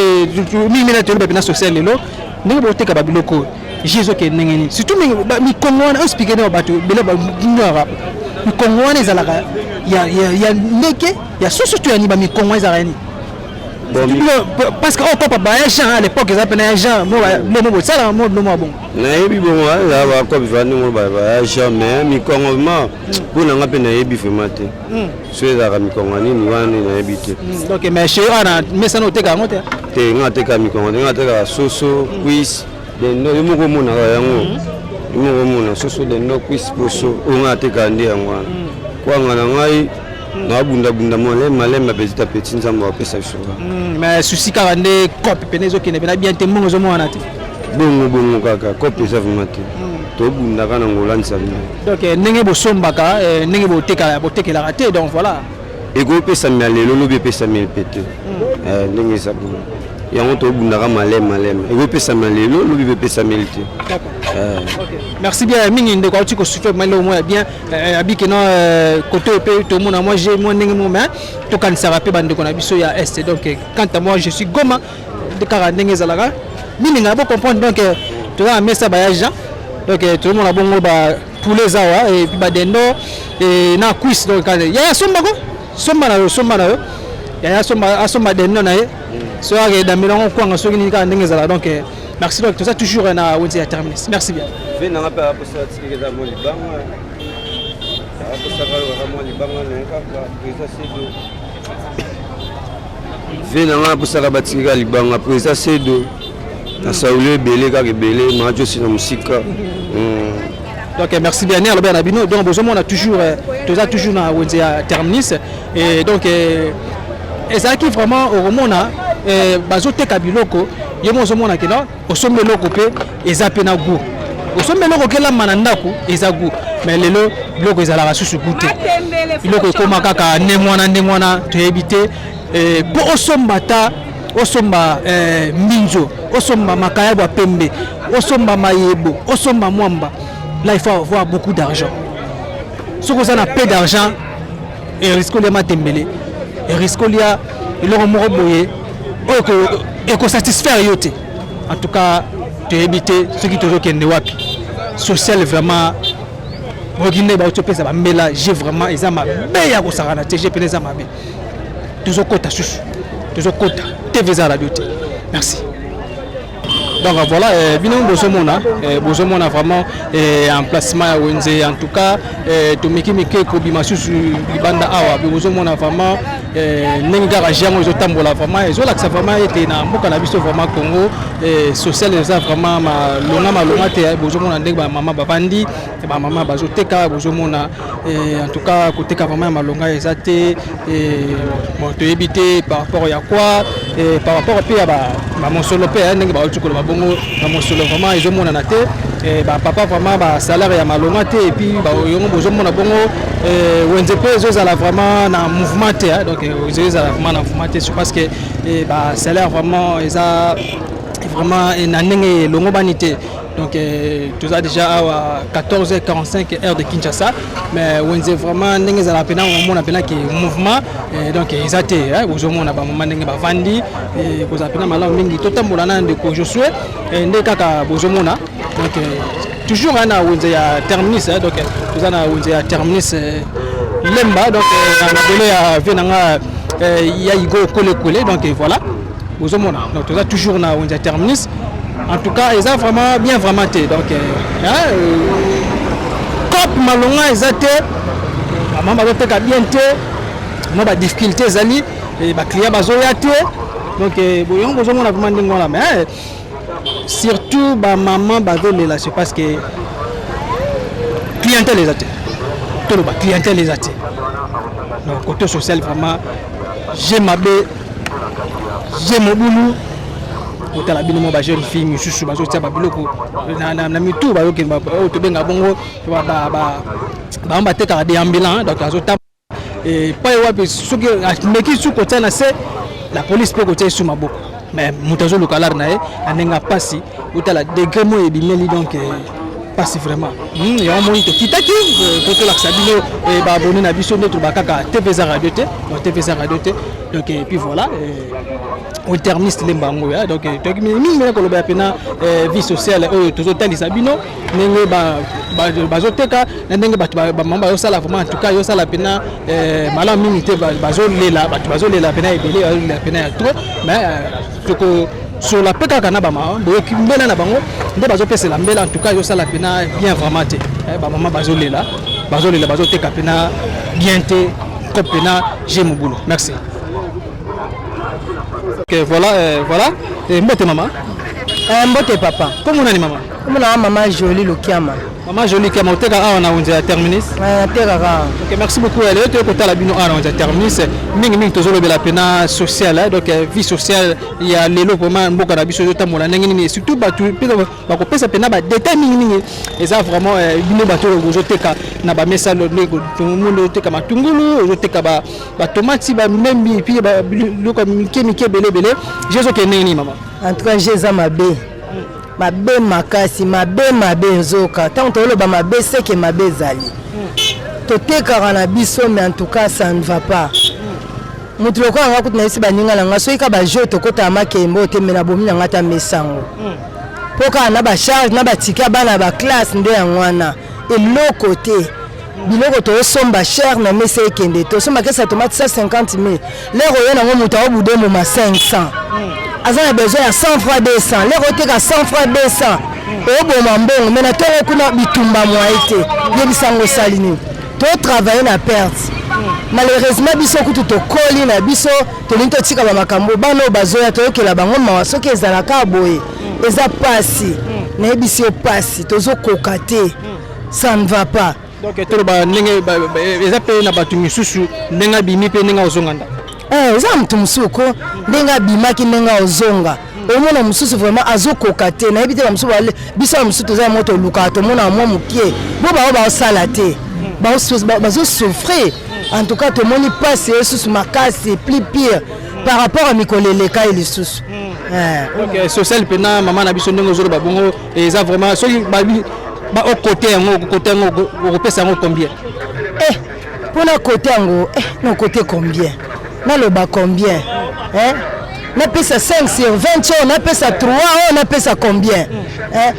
mingi na toyebi bapena social lelo, ndenge boteka babiloko ji ezokende ndenge nini? Surtout mingi mikongo wana, explique ndenge bato ebele banyaka mikongo wana ezalaka ya ndeke, ya soso to ya nini? Bamikongo ezalaka ya nini? Parce que oyo kopa baya Jean à l'époque eza pena ya Jean mo bosala mo biloko ya bongo. Nayebi bongo eza bakope vandi ngo baya Jean, mais mikongo ma mpo na nga mpe nayebi vraiment te so ezalaka mikongo nini wana nini, nayebi te. Donc mais chez wana mesana oteka yango te? Te, nga atekaka mikongo te. Nga atekaka soso, cuisse, dendo. Yo moko omonaka yango, yo moko omona soso, dendo, cuisse, poso. Oyo nga atekaka nde yango wana. Kwanga na ngai naabundabunda maleme maleme, petit à petit, Nzambe apesa biso kaka. Mais souci kaka nde cope pene ezokende pena bien te, mbongo ezomonana te. Bongo bongo kaka, cope eza vraiment te, tobundaka na ngola Nzambe. Donc ndenge bosombaka, ndenge botekelaka te, donc voilà. Ekopesami ya lelo, lobi epesami mpe te. Ndenge eza bongo yango, tobundaka maleme maleme. Ekopesami ya lelo, lobi mpe epesameli te. Merci bien mingi, ndeko auti kosouffle vraiment eloko moko ya bien. Abiki no côté oyo mpe tomona mwa je mwa ndenge moko, mais tokanisaka mpe bandeko na biso ya Est. Donc quant à moi, je suis Goma nde kaka ndenge ezalaka mininga bocomprendre. Donc toza na mesa baya Jean, donc tozomona bongo ba poulet eza awa et puis badendo na cuisse. Donc yaya sombako, somba na yo, somba na yo yaya, somba, asomba dendo na ye so akedambela yango kwanga soki nini kaka ndenge ezalaka. Donc merci. Donc toza toujours na wenze ya Terminus. Merci bien. Ve nanga mpe aposa atikaki eza mwa libanga, aposaka kaka mwa libanga na ye kaka président Sedo. Ve nanga aposaka batikaka libanga président Sedo na sauli ebele kaka ebele maajosi na mosika. Donc merci bien ne alobi na bino. Donc bozomona toujours, toza toujours na wenze ya Terminus. Et donc ezalaki vraiment okomona bazoteka biloko, ye mo ozomona ke non, osombi eloko mpe eza mpe na goût, osombi eloko kelamba na ndako eza goût. Mais lelo biloko ezalaka susu goût te, biloko ekóma kaka ndenge wana ndenge wana, toyebi te mpo osomba ta osomba mbinzo, osomba makayabo ya pembe, osomba mayebo, osomba mwamba. Là, il faut avoir beaucoup d'argent. Soki oza na peu d'argent, erisque olia matembele, erisque olia eloko moko boye oyo ekosatisfaire yo te. En tout cas, toyebi te soki tozokende wapi. Social vraiment oyoki nde bauti opesa bambela je vraiment eza mabe ya kosakana te, je pene eza mabe. Tozokota susu, tozokota TV eza radio te. Merci. Donc voilà, bino bozomona, bozomona vraiment emplacement ya wenze. En tout cas, tomeki mike kobima susu libanda awa, bozomona vraiment ndenge kaka yango ezotambola. Vraiment ezolakisa vraiment ete na mboka na biso vraiment Congo, social eza vraiment malonga malonga te. Bozomona ndenge bamama bavandi, bamama bazoteka. Bozomona, en tout cas, koteka vraiment ya malonga eza te. Bon, toyebi te par rapport ya quoi, par rapport mpe ya bamosolo mpe ndenge bauti koloba bongo, bamosolo vraiment ezomonana te. Bapapa vraiment basalaire ya malonga te. Et puis yango bozomona bongo, wenze mpe ezozala vraiment na mouvement te. Donc ezozala vraiment na mouvement te parce que basalaire vraiment eza vraiment na ndenge elongobani te. Donc toza déjà awa 14h45, heure de Kinshasa, mais wenze vraiment ndenge ezala mpena omona mpena ke mouvement donc eza te. Bozomona bamama ndenge bavandi, kozala mpena malamu mingi. Totambola na ndeko Josue nde kaka bozomona. Donc toujours na wenze ya Terminus. Donc toza na wenze ya Terminus Lemba, donc na mabele ya vie na nga ya Igo Kolekole. Donc voilà, bozomona, donc toza toujours na wenze ya Terminus. En tout cas, eza vraiment bien vraiment te. Donc cop malonga eza te, bamama bazoteka bien te, mwa badifficulté ezali, baclient bazoya te. Donc yango bozomona vraiment ndenge wana. Mais surtout bamama bazolela, c'est parce que clientèle eza te. Toloba clientèle eza te. Donc côté social vraiment je mabe, je mobulu. Kotala bino mo bajeune fille misusu bazotia babiloko na mitu, bazokende oyo tobenga bongo bango batekaka déambulant. Donc azotamba epai wapi, soki ameki su kotia na se, la police mpe kotia esu maboko. Mais moto azoluka lare na ye na ndenge apasi, otala degré moyo ebimeli. Donc mpasi vraiment. Yango moni tokitaki po tolakisa bino baabonné na biso nde toloba kaka TV eza radio te. Donc TV eza radio te. Donc et puis voilà, au terminus Lemba yango ya. Donc mingi mena koloba ya pena vie sociale oyo tozotalisa bino, ndenge bazoteka na ndenge bato bamama bazosala. Vraiment, en tout cas, yosala pena malamu mingi te. Bazolela, bato bazolela pena ebele, bazolela pena ya trop. Mais tokosola mpe kaka na bamama, boyoki mbela na bango nde bazopesela mbela. En tout cas, yosala pena bien vraiment te. Bamama bazolela, bazolela, bazoteka pena bien te, comme pena j'ai mobulu. Merci. Ok, voilà, voilà. Et mbote mama. Mbote papa. Kombo nani mama? Kombo na mama Jolie Lukiama. Mama Jolie Lukiama, oteka awa na wenze ya Terminus? Natekaka. Ok, merci beaucoup. Lelo toye kotala bino awa na wenze ya Terminus. Mingi mingi tozolobela pena social, donc vie sociale ya lelo vraiment, mboka na biso ezotambola ndenge nini, surtout bato mpe bakopesa pena badétail mingi mingi. Eza vraiment bino bato oyo ozoteka na bamesa, monde ozoteka matungulu, ozoteka batomati, bamembi, puis biloko mike mike ebele ebele. Je ezokende ndenge nini mama? En tout cas, je eza mabe, mabe makasi, mabe mabe. Ezoka ntango toloba mabe, seke mabe ezali. Totekaka na biso, mais en tout cas ça ne va pas. Motu lokola nga kutu, nayesi baninga na nga, soki ka bajour tokotaka makembe oyo te, me nabomi na nga ta mesango, mpo kaka na bacharge na batike ya bana ya baclasse nde yango wana. Eloko te, biloko toosomba cher na mesa ekende. Tosomba kesa tomate 150 000, lere oyo nango moto aobude moma 500, aza na besoin ya 100 francs, 200. Lere oteka 100 francs, 200, oboma mbongo. Me na ntongo kuna bitumba mwaye te. Yebisango osali nini? Totravaille na perte, malheureusement. Biso kutu tokoli na biso, tolingi totika bamakambo. Bana oyo bazoya, toyokela bango mawa. Soki ezalaka boye, eza pasi, nayebisi yo, pasi, tozokoka te, ça ne va pas. Donc toloba ndenge eza mpe na bato misusu, ndenge abimi mpe ndenge ozonga nda? Eza moto mosusu ko ndenge abimaki, ndenge ozonga, omona mosusu vraiment azokoka te. Nayebi te, bamosusu, biso ya mosusu toza yango, tolukaka, tomona mwa mokie bo bao baosala te, bazosouffrir. En tout cas tomoni mpasi esusu makasi, plus pire par rapport à mikolo eleka ye lisusu. Donc social mpena mama na biso, ndenge ozoloba bongo, eza vraiment soki okote yango, okote yango, okopesa yango combien? Eh, mpona kote yango, eh, na kote combien, naloba combien, eh? Napesa 5 sur 20 oyo, napesa 3 oyo, napesa combien, eh?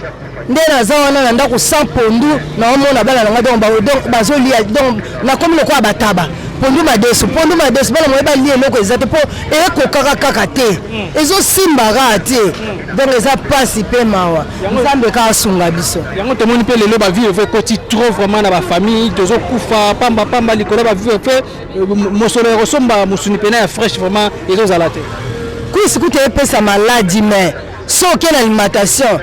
Nde naza wana na ndako sans pondu, naomona bana na ngai donc bazolia, donc nakomi lokola bataba, pondu madesu, pondu madesu. Bana moye balia eloko eza te, mpo ekokaka kaka te, ezosimba kaka te. Donc eza mpasi mpe mawa. Nzambe kaka asunga biso. Yango tomoni mpe lelo bavivre ekoti trop vraiment na bafamille. Tozokufa pamba pamba likolo ya bavivre. Mosolo ya kosomba mosuni pena ya fraîche vraiment ezozala te. Kwisi kutu epesa maladi, mais soki oke na alimentation,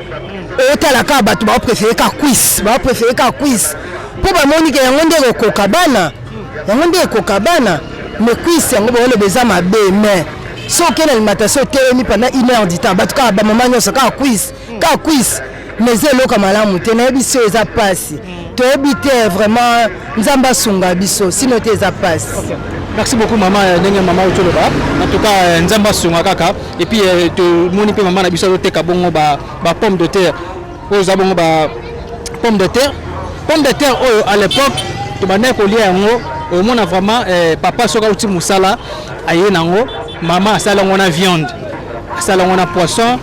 otala kaka bato baopréféré ka cuisse, baopréféré ka cuisse, mpo bamoni ke yango nde ekokoka bana, yango nde ekoka bana. Mais cuisse yango baoloba eza mabe. Mais soki oke na alimentation, otelemi pendant une heure du temps, bato kaka, bamama nyonso kaka cuisse, kaka cuisse. Mais eza eloko ya malamu te, nayebi si oyo eza mpasi, toyebi te vraiment. Nzambe asunga biso, sino te eza mpasi. Merci beaucoup mama. Ndenge mama otoloba, en tout cas Nzambe asunga kaka. Et puis tomoni mpe mama na biso azoteka bongo bapomme de terre oyo eza bongo ba pomme de terre. Pomme de terre oyo, à l'époque tobandaki kolia yango. Omona vraiment papa soki auti mosala, aye nango, mama asala yango na viande, asala yango na poisson,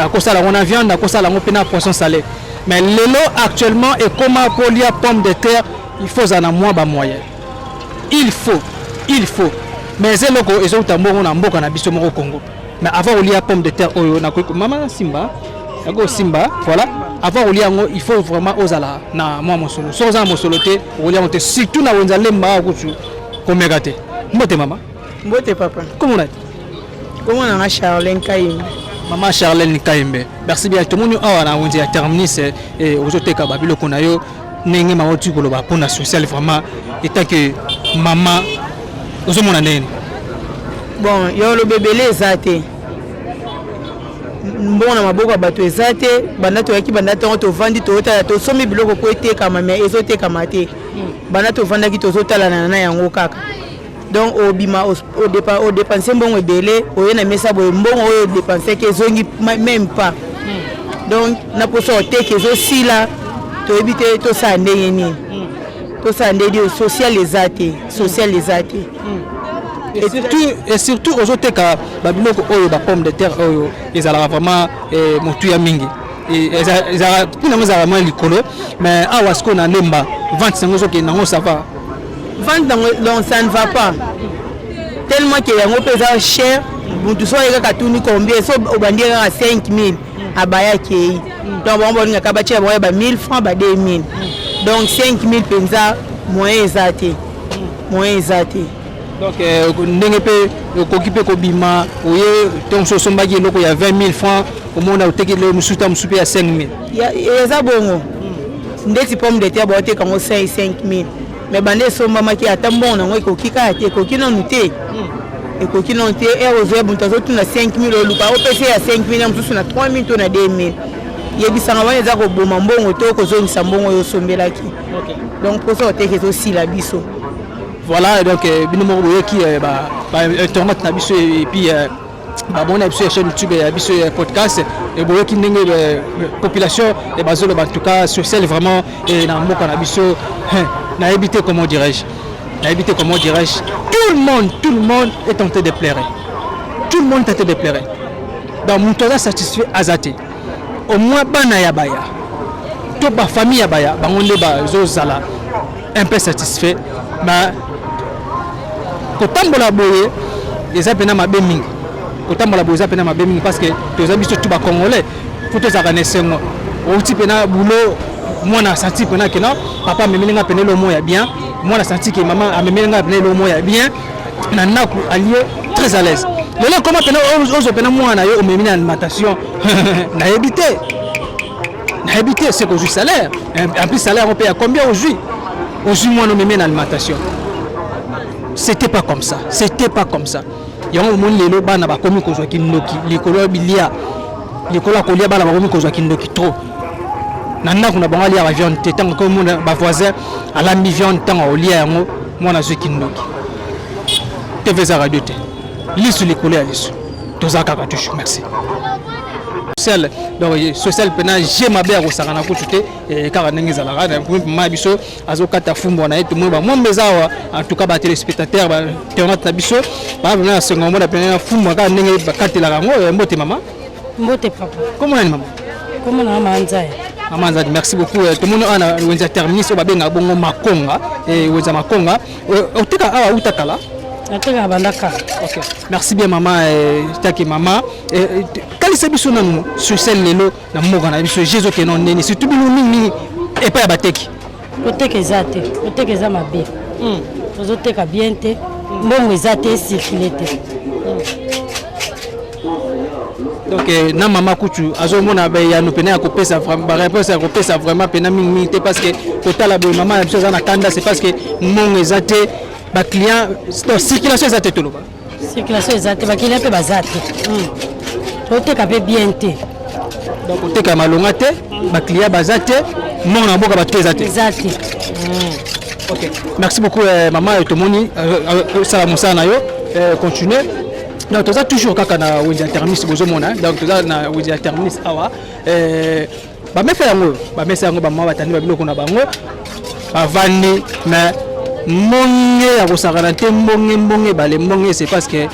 akosala yango na viande, akosala yango mpe na poisson salé. Mais lelo actuellement ekoma kolia pomme de terre, il faut ozala na mwa bamoyen, il faut. Mais eza eloko ezouta mbongo na mboka na biso moko Congo. Mais avant kolia pomme de terre oyo, nakoki mama nasimba yango, osimba, voilà. Avant kolia yango, il faut vraiment ozala na mwa mosolo. Soki oza na mosolo te, okolia yango te. Surtout na wenza Lemba, kutu komeka te. Mbote mama. Mbote papa. Komona te? Komona nga Charlene Kayembe. Mama Charlene Kayembe, merci bien. Tomoni awa na wenze ya Terminus ozoteka babiloko na yo. Ndenge mama oti koloba mpona social, vraiment etant que mama, ozomona ndenge nini? Bon, yo oloba ebele eza te. Mbongo na maboko ya bato eza te. Banda toyaki, banda ntongo tovandi, toyotala, tosombi biloko po etekama, mais ezotekama te. Banda tovandaki, tozotalana na yango kaka. Donc obima, odépenser mbongo ebele, oye na mesa boye, mbongo oyo odépenseki ezongi même pas. Donc na poso oteka, ezosila. Toyebi te tosala ndenge nini, tosala ndenge nini. Social eza te, social eza te. Et surtout ozoteka babiloko oyo, bapomme de terre oyo ezalaka vraiment motuya mingi, ezalaka mpona yango, ezalaka mwa likolo. Mais awa sikoyo na Lemba, vente yango ezokende nango, ça va? Vente nango, donc ça ne va pas tellement que yango mpe eza cher. Mutu so aye kaka, tuni combien, so obandi kaka 5000, abaya, akei. Donc bango balingaka batia bango ya ba 1000 francs, ba 2000. Donc 5000 mpenza, moyen eza te, moyen eza te. Donc ndenge mpe okoki mpe kobima, oye ntongo so osombaki eloko ya 20 000 francs, omona oteki eloko mosusu ta mosusu mpe ya 5 000. Eza bongo. Ndeti pomme de terre, baoteka yango 5 5000, mais banda esombamaki, ata mbongo nango ekoki kaka te, ekoki nanu te, ekoki nanu te. Ere ozoya, moto azotuna 5000, oluka opesa ya 5000, ya mosusu na 3000 to na 2000. Yebisanga, wana eza koboma mbongo to kozongisa mbongo oyo osombelaki. Donc mposa oteka ezosila biso. Voilà, donc bino moko boyoki bainternet na biso et puis baboni na biso ya chaîne YouTube ya biso ya podcast, boyoki ndenge population bazoloba. En tout cas, social vraiment na mboka na biso, nayebi te comment dirais-je, nayebi te comment dirais-je. Tout le monde, tout le monde est tenté de pleurer, tout le monde est tenté de pleurer. Donc moto aza satisfait aza te. Au moins bana ya baya to bafamille ya baya, bango nde bazozala un peu satisfait. Mais kotambola boye eza mpena mabe mingi, kotambola boye eza mpena mabe mingi, parce que toza biso tu bacongolais, faut tozalaka na esengo. Outi mpena boulot, mwana asanti mpena que non, papa amemeli nga pene eloko ya bien. Mwana asanti que mama amemeli nga pene eloko ya bien na ndako, alie très à l'aise. Lelo ekoma pena ozwa pena mwana yo, omemi na alimentation, nayebi te, nayebi te. C'est kozwi salaire, en plus salaire yango mpe ya combien? Ozwi, ozwi mwana, omemi na alimentation. C'était pas comme ça, c'était pas comme ça. Yango omoni lelo bana bakomi kozwa kindoki likolo ya bilia, likolo ya kolia. Bana bakomi kozwa kindoki trop na ndako na bango. Aliaka viande te, ntango komona bavoisin alambi viande, ntango akolia yango, mwana azwi kindoki. TV eza radio te, lisu likolo ya lisu, toza kaka toujours. Merci. Social, donc social mpena je mabe ya kosakana kutu te. Kaka ndenge ezalaka, mama biso azokata fumbwa na ye, tomoni bamwambe eza awa. En tout cas, batéléspectateur, bainternaute na biso baa vraiment na sengo omona pena fumbwa kaka ndenge bakatelaka yango. Mbote mama. Mbote papa. Komona nani mama? Komona mama Nzaya. Mama Nzadi, merci beaucoup. Tomoni awa na wenze ya Terminus oyo babengaka bongo Makonga, wenze ya Makonga. Oteka awa uta kala? Natekaka banda kala. Ok, merci bien mama. Taki mama, kalisa biso nanu social lelo na mboka na biso je ezokende ndeni, surtout bino mingimingi epai ya bateki? Koteka eza te, koteka eza mabe, tozoteka bien te, mbongo eza te, ecircule te. Donc na mama kutu azomona bayano pena ya kopesa, baréponse ya kopesa vraiment pena mingimingi te, parce que kotala boye, mama na biso aza na kanda, c'est parce que mbongo eza te, baclient, donc circulation eza te, toloba. Circulation eza te, baclient mpe baza te, toteka mpe bien te. Donc koteka malonga te, baclient baza te, mbongo na mboka bato mpe eza te. Eza te. Ok, merci beaucoup mama. Tomoni osala mosala na yo, continue. Donc toza toujours kaka na wenze ya Terminus, bozomona. Donc toza na wenze ya Terminus awa, bamesa yango, bamesa yango, bamama batandi babiloko na bango, bavandi. Mais mbonge ya kosakana te, mbonge, mbonge ebale, mbonge, c'est parce que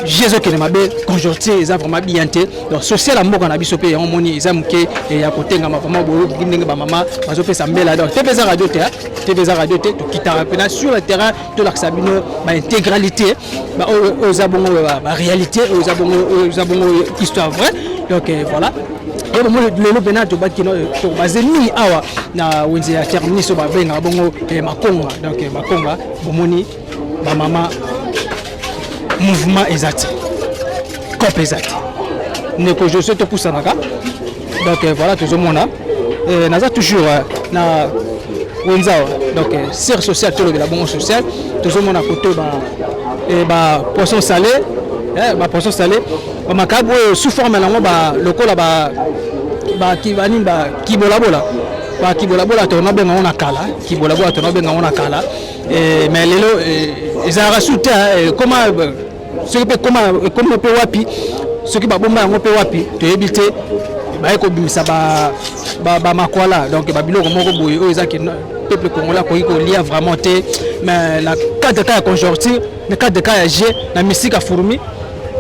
je ezokende mabe, conjoncture eza vraiment bien te. Donc social ya mboka na biso mpe yango moni eza moke ya kotengama vraiment. Boyoki ndenge bamama bazopesa mbela. Donc te mpe eza radio te, te eza radio te, tokitaka mpena sur le terrain, tolakisa bino baintégralité oyo eza bongo, baréalité oyo eza bongo, oyo eza bongo histoire vraie. Donc voilà, bomoni lelo mpena tobaki tobaze mingi awa na wenze ya Terminus oyo babengaka bongo Makonga. Donc Makonga, bomoni bamama, mouvement eza te, cope eza te. Ndeko Josue, topusanaka. Donc voilà, tozomona naza toujours na wenze awa. Donc sere social, tolobela bongo social. Tozomona kote ba poisson salé, ba poisson salé, bamakabu oyo sous forme nango lokola banini, bakibolabola, bakibolabola tona benga ngo na kala, kibolabola tona benga ngo na kala. Mais lelo ezalaka su te. Koma soki mpe koma ekomi mpe wapi, soki babomba yango mpe wapi, toyebi te. Baye kobimisa ba ba, ba makwala, donc ba biloko moko boye oyo eza ke peuple congolais akoki kolia vraiment te. Mais na cadre ka ya conjoncture, na cadre ka ya jeu, na mystique ya fourmi,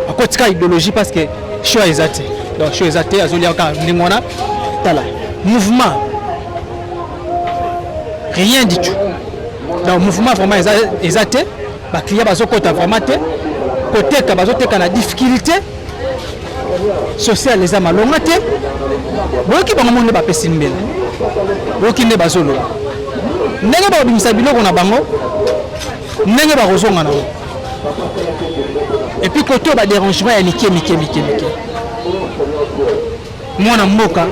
akotika idéologie parce que choix eza te. Donc choix eza te, azolia kaka ndenge wana. Tala mouvement, rien du tout. Donc mouvement vraiment eza, eza te. Baclient bazokota vraiment te, koteka bazoteka na difficulté sociale, eza malonga te. Boyoki bango mo nde bapesi mbela, boyoki nde bazoloba ndenge bakobimisa biloko na bango, ndenge bakozonga nango. Et puis kote oyo badérangement ya mike mike mike mike, mwana mboka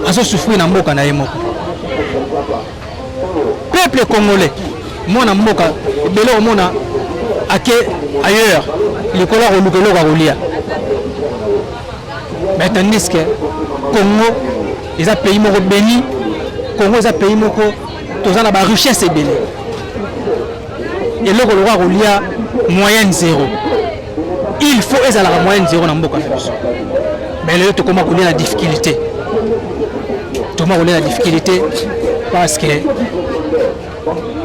azosouffrir na mboka na ye moko. Peuple congolais, mwana mboka ebele omona ake ailleurs likolo ya koluka eloko ya kolia, mais tandis que Congo eza pays moko béni, Congo eza pays moko toza na barichesse ebele. Eloko lokola kolia, moyenne zéro, il faut ezalaka moyenne zéro na mboka na biso. Mais lelo tokóma kolia na difficulté, tokóma kolia na difficulté parce que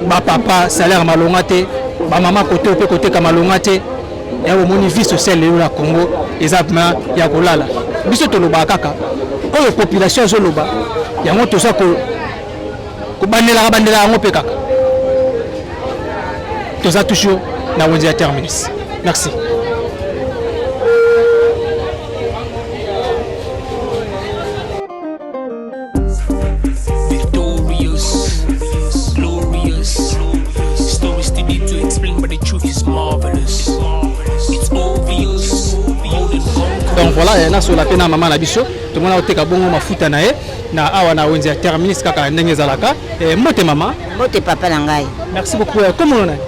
bapapa salaire malonga te, bamama kote mpe koteka malonga te. Ya bomoni vie sociale lelo na Congo eza vraiment ya kolala. Biso tolobaka kaka oyo population azoloba, yango toza kobandelaka bandelaka yango mpe kaka. Toza toujours na wenze ya Terminus. Merci. Victorious, glorious. Stories too deep to explain, but the truth is marvelous. It's obvious, more than conquerors. Donc voilà, nasola mpe na mama na biso. Tomona oteka bongo mafuta na ye na awa na wenze ya Terminus, kaka ndenge ezalaka. Mbote mama. Mbote papa na ngai. Merci beaucoup. Komona nani?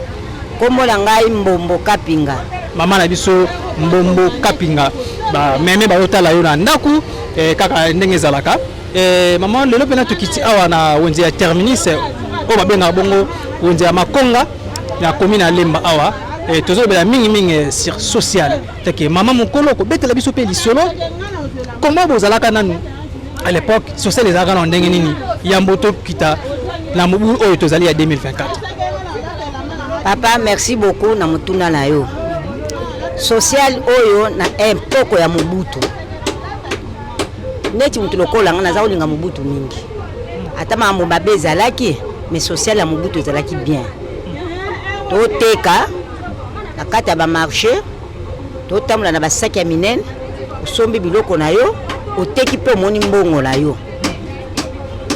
Kombo na ngai Mbombo Kapinga. Mama na biso Mbombo Kapinga, bameme baotala yo na ndako, kaka ndenge ezalaka. Mama, lelo mpena tokiti awa na wenze ya Terminus oyo babengaka bongo wenze ya Makonga na commune ya Lemba awa. Tozolobela mingimingi sur social teke. Mama mokolo, kobetela biso mpe lisolo comment bozalaka nanu à l'époque, social ezalaka na ndenge nini, yambo tokita na mobu oyo tozali ya 2024? Papa, merci beaucoup na motuna na yo. Social oyo na mpoko ya Mobutu, neti motu lokola nga, naza kolinga Mobutu mingi. Ata makambo mabe ezalaki, mais social ya Mobutu ezalaki bien. Toteka na kati ya bamarché, totambola na basaki ya minene, osombi biloko na yo, oteki mpe omoni mbongo na yo.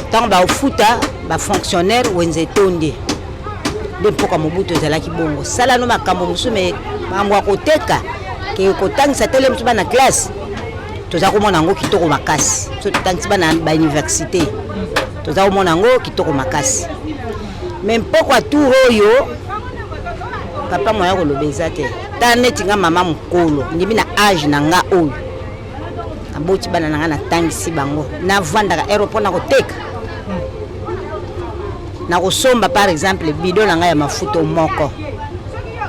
Ntango baofuta bafonctionnaire, wenze etondi. Nde mpoka Mobutu ezalaki bongo. Sala no makambo mosusu, me makambo ya koteka ke kotangisa tele mosusu bana classe, toza komona yango kitoko makasi. So totangisi bana bauniversité, toza komona yango kitoko makasi. Me mpokwa tour oyo, papa, moya koloba eza te. Ta neti nga mama mokolo, ndimi na age na nga oyo, naboti bana na nga, natangisi bango, navandaka ero mpona koteka na kosomba. Par exemple, bidon na ngai ya mafuta moko,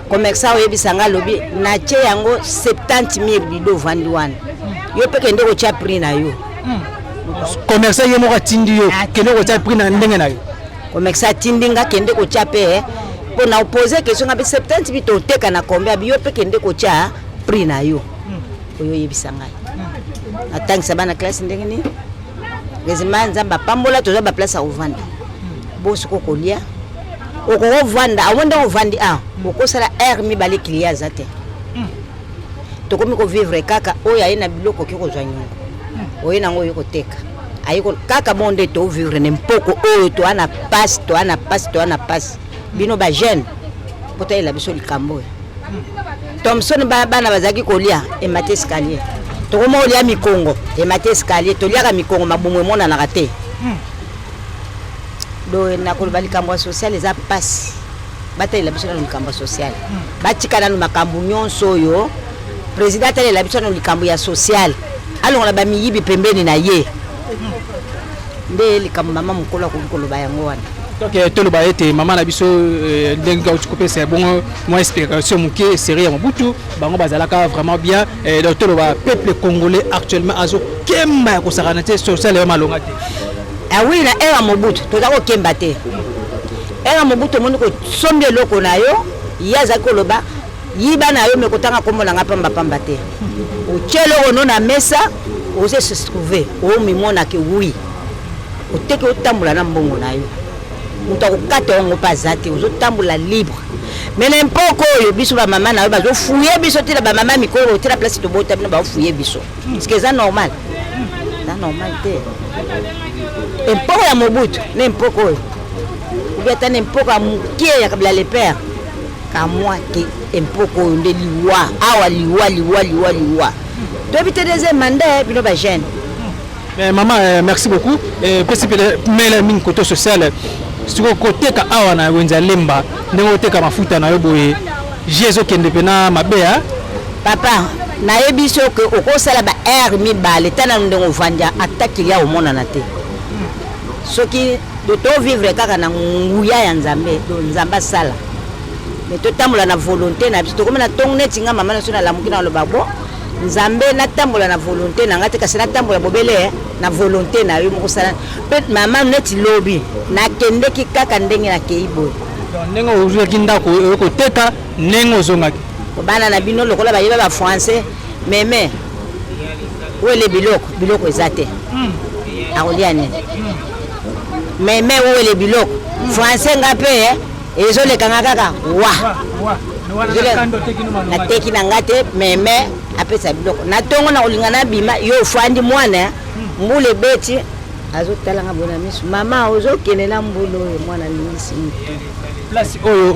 commerçant oyebisa ngai, alobi natie yango 70 000 bidon. Ovandi wana, yo mpe kende kotia prix na yo. Commerçant ye moko atindi yo kende kotia prix na ndenge na yo? Commerçant atindi nga kende kotia mpe mpo na opose question nga mpe 70 000 toteka na combien? Abi yo mpe kende kotia prix na yo. Oyo oyebisa ngai, natangisa bana classe ndenge nini? Heureusement Nzambe apambola, toza baplace ya kovanda. Bosiko kolia, okokovanda awo ndenge ovandi awa, okosala heure mibale, client aza te. Tokomi kovivre kaka oyo aye na biloko, okoki kozwa nyongo oye nango, oye koteka, aye kaka bon. Nde tovivre ne mpoko oyo, toa na pasi, toa na pasi, toa na pasi. Bino bajeune, po toyela biso likambo oyo. Thomson, bana bazalaki kolia, emati escalier. Tokoma kolia mikongo, emati escalier. Toliaka mikongo, mabumu emonanaka te. Do nakoloba likambo ya social eza mpasi. Batalela biso nano likambo ya social, batika nano makambo nyonso oyo. Président atalela biso nano likambo ya social, alongola bamiyibi pembeni na ye. Nde likambo mama mokolo akoki koloba yango wana. Donc toloba ete mama na biso, ndenge auti kopesa bongo mwa explication moke, série ya Mobutu, bango bazalaka vraiment bien. Donc toloba peuple congolais actuellement azo Ozokemba ya kosakana te, social ya malonga te. Ah oui, na ère ya Mobutu toza kokemba te. Ère ya Mobutu omoni kosombi eloko na yo, ye azali koloba yiba na yo me kotanga nkombo na ngai pamba pamba te. Otie eloko no na mesa, oze se trouver, omimona ke oui. Oteki otambola na mbongo na yo. Moto akokata yango mpe aza te, ozotambola libre. Mais na mpoko oyo biso bamama na yo bazofuye biso te na bamama mikolo te na place tobota bino baofuye biso. Parce que eza normal. Eza normal te. Empoko ya Mobutu na empoko oyo. Obi ata na empoko ya mokie ya Kabila le père. Kamwa ke empoko oyo nde liwa. Awa liwa liwa liwa liwa. Toyebi te deuxième mandat bino ba jeune. Mais maman, euh, merci beaucoup. Euh, pesi pele mele mingi côté social. Siko koteka awa na wenza lemba ndenge oteka mafuta na yo boye. Jesu kende pena mabe hein. Papa, nayebi so ke okosala ba heure mibale tala ndenge ovandi ata kilia omonana te. Soki to vivre kaka na nguya ya Nzambe, do Nzambe asala. Mais totambola na volonté na biso, tokomi na tongo neti nga mama na biso nalamuki na loba bon Nzambe natambola na volonté na nga te kasi natambola bobele eh, na volonté na yo moko sala mpe mama neti lobi nakendeki kaka ndenge nakei boye. Ndenge ozwaki ndako oyo koteka ndenge ozongaki bana na bino lokola bayeba ba français meme wele biloko biloko eza te hmm. akolia nini meme wele biloko français nga mpe eh, ezoleka nga kaka wa nateki na nga te meme apesa biloko na ntongo na kolinga nabima yo ofandi mwana eh. mbula ebeti azotala nga boye na miso mama ozokende na mbula oyo mwana alingisi motu place oyo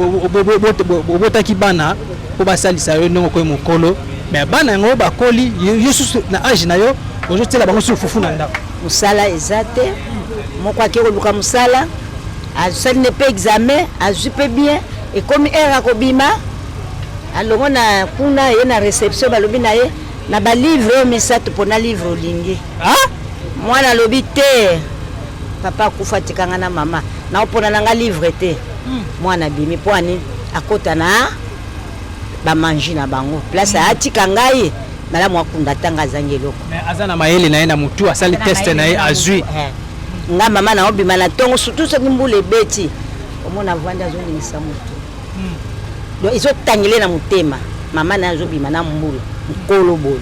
obotaki bana mpo basalisa yo ndenge okoyi mokolo me bana yango bakoli yo susu na age na yo ozotiela bango susu fufu na ndako mosala eza te moko ake koluka mosala asali ne mpe examen azwi mpe bien ekomi heure akobima alongo na kuna ye na reception balobi na ye na balivre oyo misato mpona livre olingi mwana alobi te papa akufa atikanga na mama naopona na nga livre te hmm. mwana abimi mpo ani akota na bamanji na bango place hmm. atika ngai malamu akunda ata azangi eloko aza na mayele na ye na motu asali teste na ye azwi eh. Nga mama na obima na tongo surtout soki mbula ebeti omona avandi azoningisa motu hmm. donc ezotangele na motema mama na ye azobima na mbula mokolo boye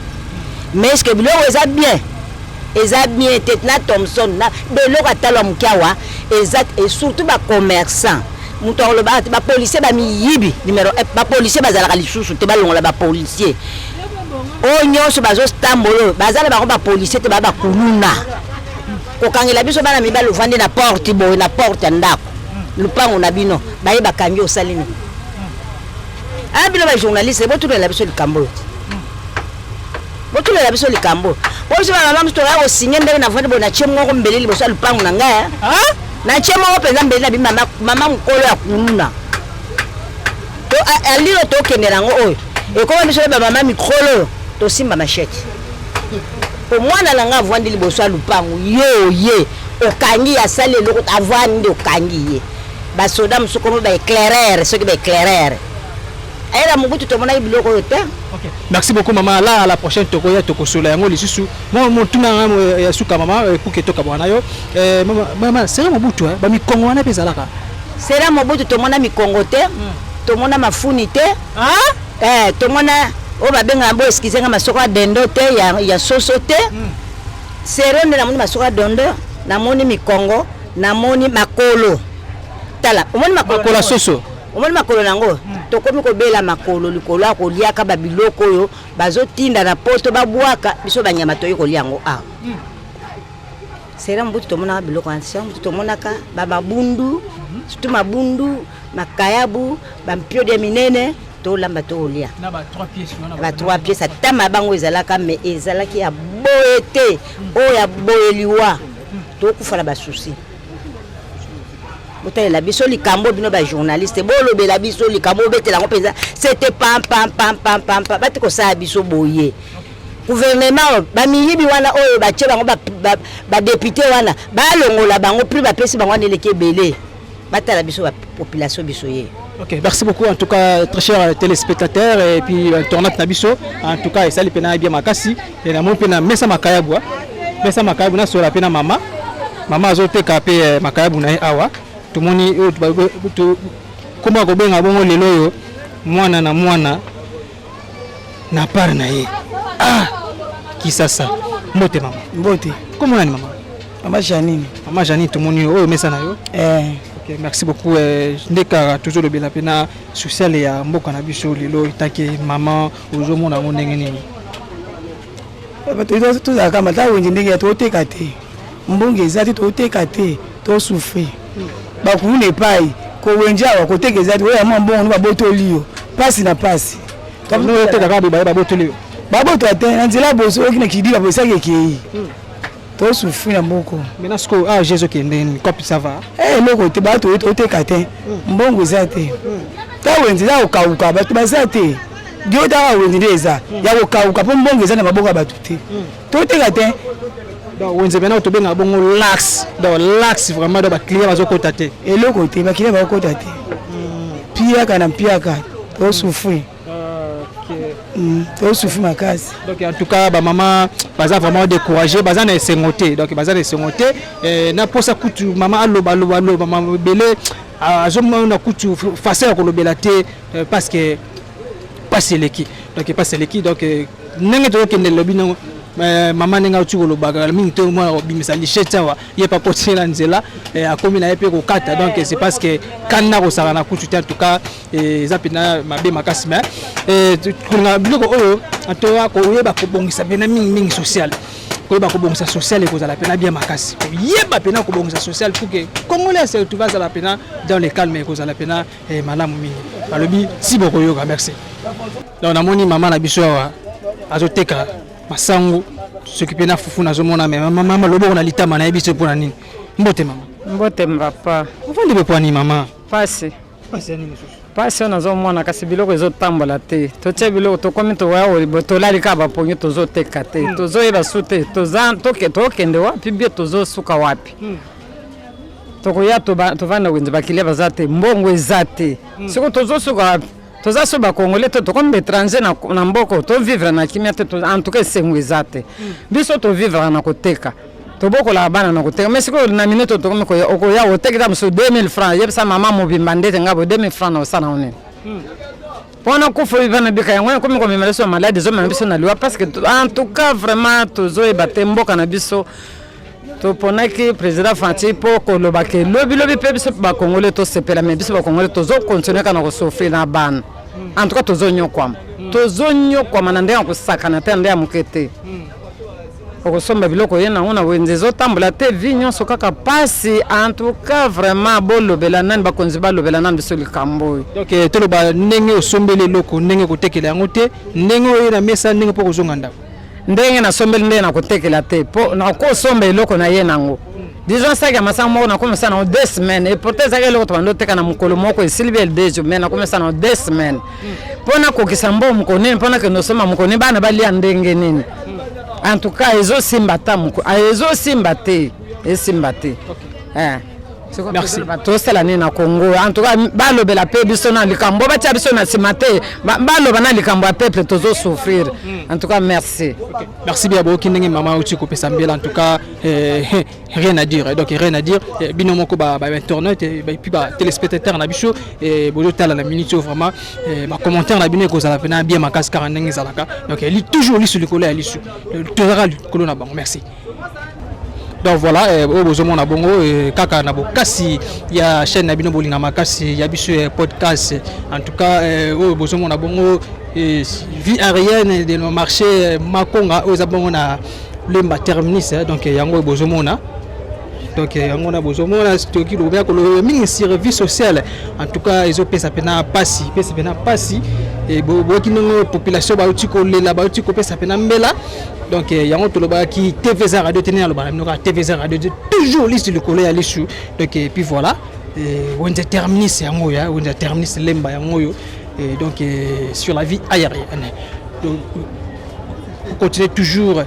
mais est ce que biloko eza bien eza bien te na thomson na biloko atalwa moke awa eza et surtout bacommerçant moto akoloba te bapolicier bamiyibi numero bapolicier bazalaka lisusu te balongola bapolicier oyo nyonso bazotambola oyo baza na bango bapolicier te baa bakuluna Kokangela biso bana mibali ovandi na porte boye na porte ya ndako lupango na bino baye bakangi osali nini? Ah bino ba journaliste botunela biso likambo oyo botunela biso likambo oyo po biso bamama mosusu tokoya kosigne ndenge navandi boye natie moko mbeli liboso ya lupango na ngai eh? Natie moko mpenza mbeli na bi mama, mama mokolo ya kuluna to aliro tokende nango oyo ekoma biso na bamama mikolo oyo tosimba machete Po mwana na nga avandi liboso ya lupangu yo oye okangi ye asali eloko te avandi okangi ye ba soda mosusu komo ba eclaireur soki ba eclaireur ayela mobutu tomonaki biloko oyo te. Okay. Merci beaucoup maman. Là à la prochaine tokoya tokosola yango lisusu. Moi motuna nga ya suka maman euh, pour que tokabwana yo. Euh, maman maman sera Mobutu hein ba mikongo wana pe ezalaka. Sera Mobutu tomona mikongo te. Hmm. Tomona mafuni te. Ah? Eh, tomona oyo babengaka bo excuse nga masoko ya dendo te ya, ya soso te mm. sero nde namoni masoko ya dendo namoni mikongo namoni makolo tala omoni makolo ya soso omoni makolo na yango mm. tokomi kobela makolo likolo ya koliaka babiloko oyo bazotinda na poto babwaka biso banyama toyei kolia yango awa mm. sera mobutu tomonaka biloko wana sera mobutu tomonaka bamabundu mm -hmm. surtout mabundu makayabu bampiodi ya minene tolamba tokolia ba trois pièces ata mabango ezalaka mais ezalaki ya boye te oyo ya boye liwa tokufa na basusi botalela biso likambo bino bajournaliste bolobela biso likambo obetela yango mpenza sete pampampampampampa bati kosala biso boye gouvernement bamiyibi wana oyo batie bango badepute wana balongola bango prix bapesi bango wana eleki ebele batala biso ba population biso ye. Ok, merci beaucoup en tout cas très chers téléspectateurs et puis internautes na biso en tout cas esali pena bien makasi et na moni pena mesa makayabwa. Mesa makayabu nasola mpe na mama. Mama azoteka mpe eh, makayabu na ye awa. Tomoni oyo kombo kobenga bongo lelo oyo mwana na mwana na part na ye. Ah! Kisasa. Mbote mama. Mbote. Kombo nani mama? Mama Janine. Mama Janine tomoni oyo mesa na yo. Eh. Ok, merci beaucoup. Eh, ndeka tozolobela mpe na social ya mboka na biso lelo etake mama ozomona yango ndenge nini? Tozalaka mata wenze ndenge ya toteka te, mbongo eza te, toteka te, tosouffrir bakuluna epai kowenze awa koteka eza te, oyo ya mwa mbongo no babotoli yo pasi na pasi. Oteka kaka boye babotoli yo? Babotola te na nzela boso oyoki na kidiba boye esaki ekei, tosouffrir na moko. Maintenant sikoyo age ezokende nini cope ça va? Eloko te, bato oteka te, mbongo eza te, ta wenze eza kokauka, bato baza te, dio taka wenze nde eza ya kokauka mpo mbongo eza na maboko ya bato te, toteka te. Donc wenze maintenant tobengaka bongo lax, donc lax vraiment, donc baclient bazokota te. Eloko te, baclient bazokota te, piaka na piaka, tosouffrir, tosouffrir makasi. Donc en tout cas bamama baza vraiment découragé, baza na esengo te, donc baza na esengo te. Na posa kutu mama aloba aloba aloba mama ebele azomona kutu façon ya kolobela te, parce que pasi eleki, donc pasi eleki. Donc ndenge tozokende lobi nango mama ndenge auti kolobaka mingi te, mwana kobimisa lichette awa ye pa kotiela nzela, akomi na ye mpe kokata. Donc c'est parce que kanda kosala na kutu te. En tout cas eza mpena mabe makasi, mais kolinga biloko oyo antoka koyeba kobongisa mpena mingimingi social, koyeba kobongisa social ekozala mpena bien makasi, koyeba mpena kobongisa social pour que Congolais se retrouve azala mpena dans le calme, ekozala mpena malamu mingi. Balobi si bokoyoka. Merci. Donc namoni mama na biso awa azoteka masangu soki mpe na fufu nazomona, me mama loboko na litama, nayebi so mpona nini. Mbote mama. Mbote papa. Ofandi mpe pwani mama? Pasi. Pasi ya nini lisusu? Pasi oyo nazomona, kasi biloko ezotambola te. Totie biloko, tokomi toya tolali kaka bapongi, tozoteka te, tozoyeba su te tokende wapi bie, tozosuka wapi. Tokoya tovanda wenze, bakilia baza te, mbongo eza te. Siko tozosuka wapi? Toza so bakongole te, tokomi baétranger na mboka, tovivre na kimia te. En tout cas esengo eza te. Biso tovivre na koteka, tobokolaka bana na koteka, mais sikoyo na minute tokomi okoya otekela mosusu 2000 francs, yebisa mama mobimba ndete nga boye 2000 francs na osala ngo nini? Mpona kufa oyo bana bika yango ekomi komemela biso maladi, ezomema biso na liwa, parce que en tout cas vraiment tozoyeba te. Mboka na biso toponaki président Fatshi mpo koloba ke lobilobi mpe biso bakongole tosepela, mais biso bakongole tozokontinue kaka na kosouffrir na bana. En tout cas tozonyokwama, tozonyokwama na ndenge ya kosakana te, na ndenge ya moke te. Okosomba biloko ye nango na wenze ezotambola te, vie nyonso kaka pasi. En tout cas vraiment bolobela nani, bakonzi balobela nani biso likambo oyo. Donc toloba ndenge osombeli eloko, ndenge kotekela yango te, ndenge oyo na mesa, ndenge mpo kozonga ndako. Ndenge nasombeli ndenge nakotekela te, mpo nakosomba eloko na ye nango, disons saki ya masango moko, nakomisa nango 2 semaines, et pourtant ezalaki eloko tobanda oteka na mokolo moko esili bele 2 jours, mais nakomisa nango 2 semaines mpo nakokisa mbongo mokolo nini, mpo nakende osomba mokolo nini, bana balia ndenge nini? En tout cas ezosimba ta moko, ezosimba te, esimba te. Merci. Tosala nini na Congo? En tout cas balobela mpe biso na likambo, batia biso na nsima te, baloba na likambo ya peuple, tozosouffrir. En tout cas merci. Okay. Merci bien. Boyoki ndenge mama auti kopesa mbela. En tout cas rien à dire, donc rien à dire. Bino moko ba internet et puis ba téléspectateur na biso bozotala na minute oyo, vraiment bacommentaire na bino ekozala mpena bien makasi kaka ndenge ezalaka. Donc toujours lisu likolo ya lisu, tozalaka likolo na bango. Merci. Donc voilà, oyo bozomona bongo kaka na bokasi ya chaîne na bino bolinga makasi ya biso ya podcast. En tout cas oyo bozomona bongo vie aérienne de nos marché Makonga oyo eza bongo na Lemba terminus. Donc yango oyo bozomona, donc yango na bozomona toki lokoya koloba mingi sur vie sociale. En tout cas ezopesa mpena pasi, pesa mpena pasi. Boyoki ndenge population bauti kolela, bauti kopesa mpena mbela. Donc yango tolobaki TV eza radio te, nde naloba na bino kaka TV eza radio te, toujours lisu likolo ya lisu. Donc et puis voilà, wenze terminus yango oyo, wenze terminus Lemba yango oyo. Donc sur la vie aérienne, donc continuez toujours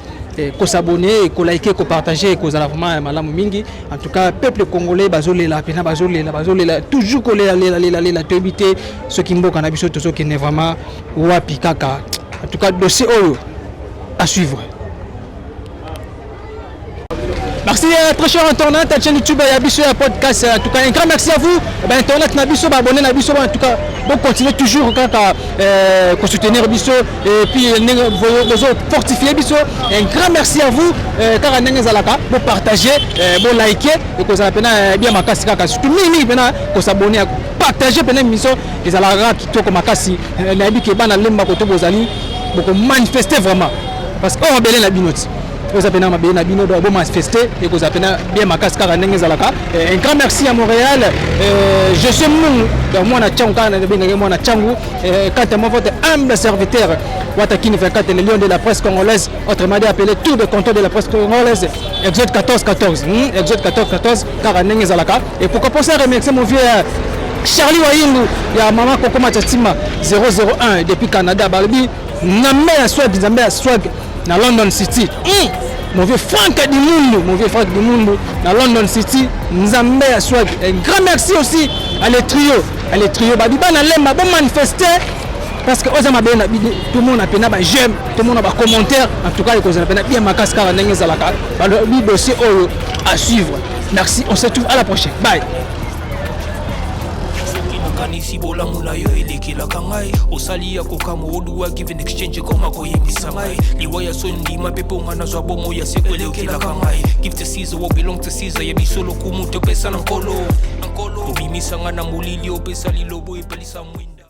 kosabonner, koliker, kopartager, kozala vraiment malamu mingi. En tout cas peuple congolais bazolela mpena, bazolela, bazolela toujours, kolela lela lela lela. Toyebi te soki mboka na biso tozokende vraiment wapi kaka. En tout cas dossier oyo à suivre. Merci très cher internaute, chaîne YouTube ya biso ya podcast. En tout cas, un grand merci à vous. Ben internaute na biso, ba abonné na biso, en tout cas, bon continuer toujours kaka euh, ko soutenir biso et puis ndenge bozo fortifier biso. Un grand merci à vous. Euh, kaka ndenge ezalaka, bo partager, euh, bo liker et kozala pena euh, bien makasi kaka surtout mingi mingi pena ko s'abonner, partager pena émission ezalaka kitoko makasi. Euh, nayebi ke bana lemba koto bozali boko manifester vraiment parce que oyo mabele na bino ti oyo eza mpena mabele na bino donc bomanifeste ekozala mpena bien makasi kaka ndenge ezalaka. Un grand merci à Montréal, je suis Mungu, donc mwana Tchangu kaka nabengaki mwana Tchangu. Quant à moi, votre humble serviteur Watakini 24, le lion de la presse congolaise, autrement dit appelé tour de contrôle de la presse congolaise, Exode 14 14, Exode 14 14 kaka ndenge ezalaka. Et pourquoi pas ça, remercier mon vieux Charlie Wayingu ya mama Koko Machatima 001 depuis Canada, balobi Nzambe ya swag, Nzambe ya swag na London City. Mon vieux Franck Dimundu, mon vieux Franck Dimundu na London City, Nzambe ya swag. Un grand merci aussi à les trio, à les trio babi bana lemba bon manifester parce que oza mabe na bino, tout le monde a pena ba j'aime, tout le monde a ba commentaire, en tout cas ekozala pena bien makasi kaka ndenge ezalaka. Balobi dossier oyo à suivre. Merci, on se retrouve à la prochaine. Bye. Soki nakanisi bolamu na yo elekelaka ngai, osali ya kokamwa oduwa give and exchange ekoma koyebisa ngai liwa ya soni ndima mpe mpo ngai nazwa bomoi ya seko elekelaka ngai. Give to Caesar what belong to Caesar, ya biso lokumu topesa na Nkolo. Obimisa ngai na molili, opesa lilobo epelisa mwinda.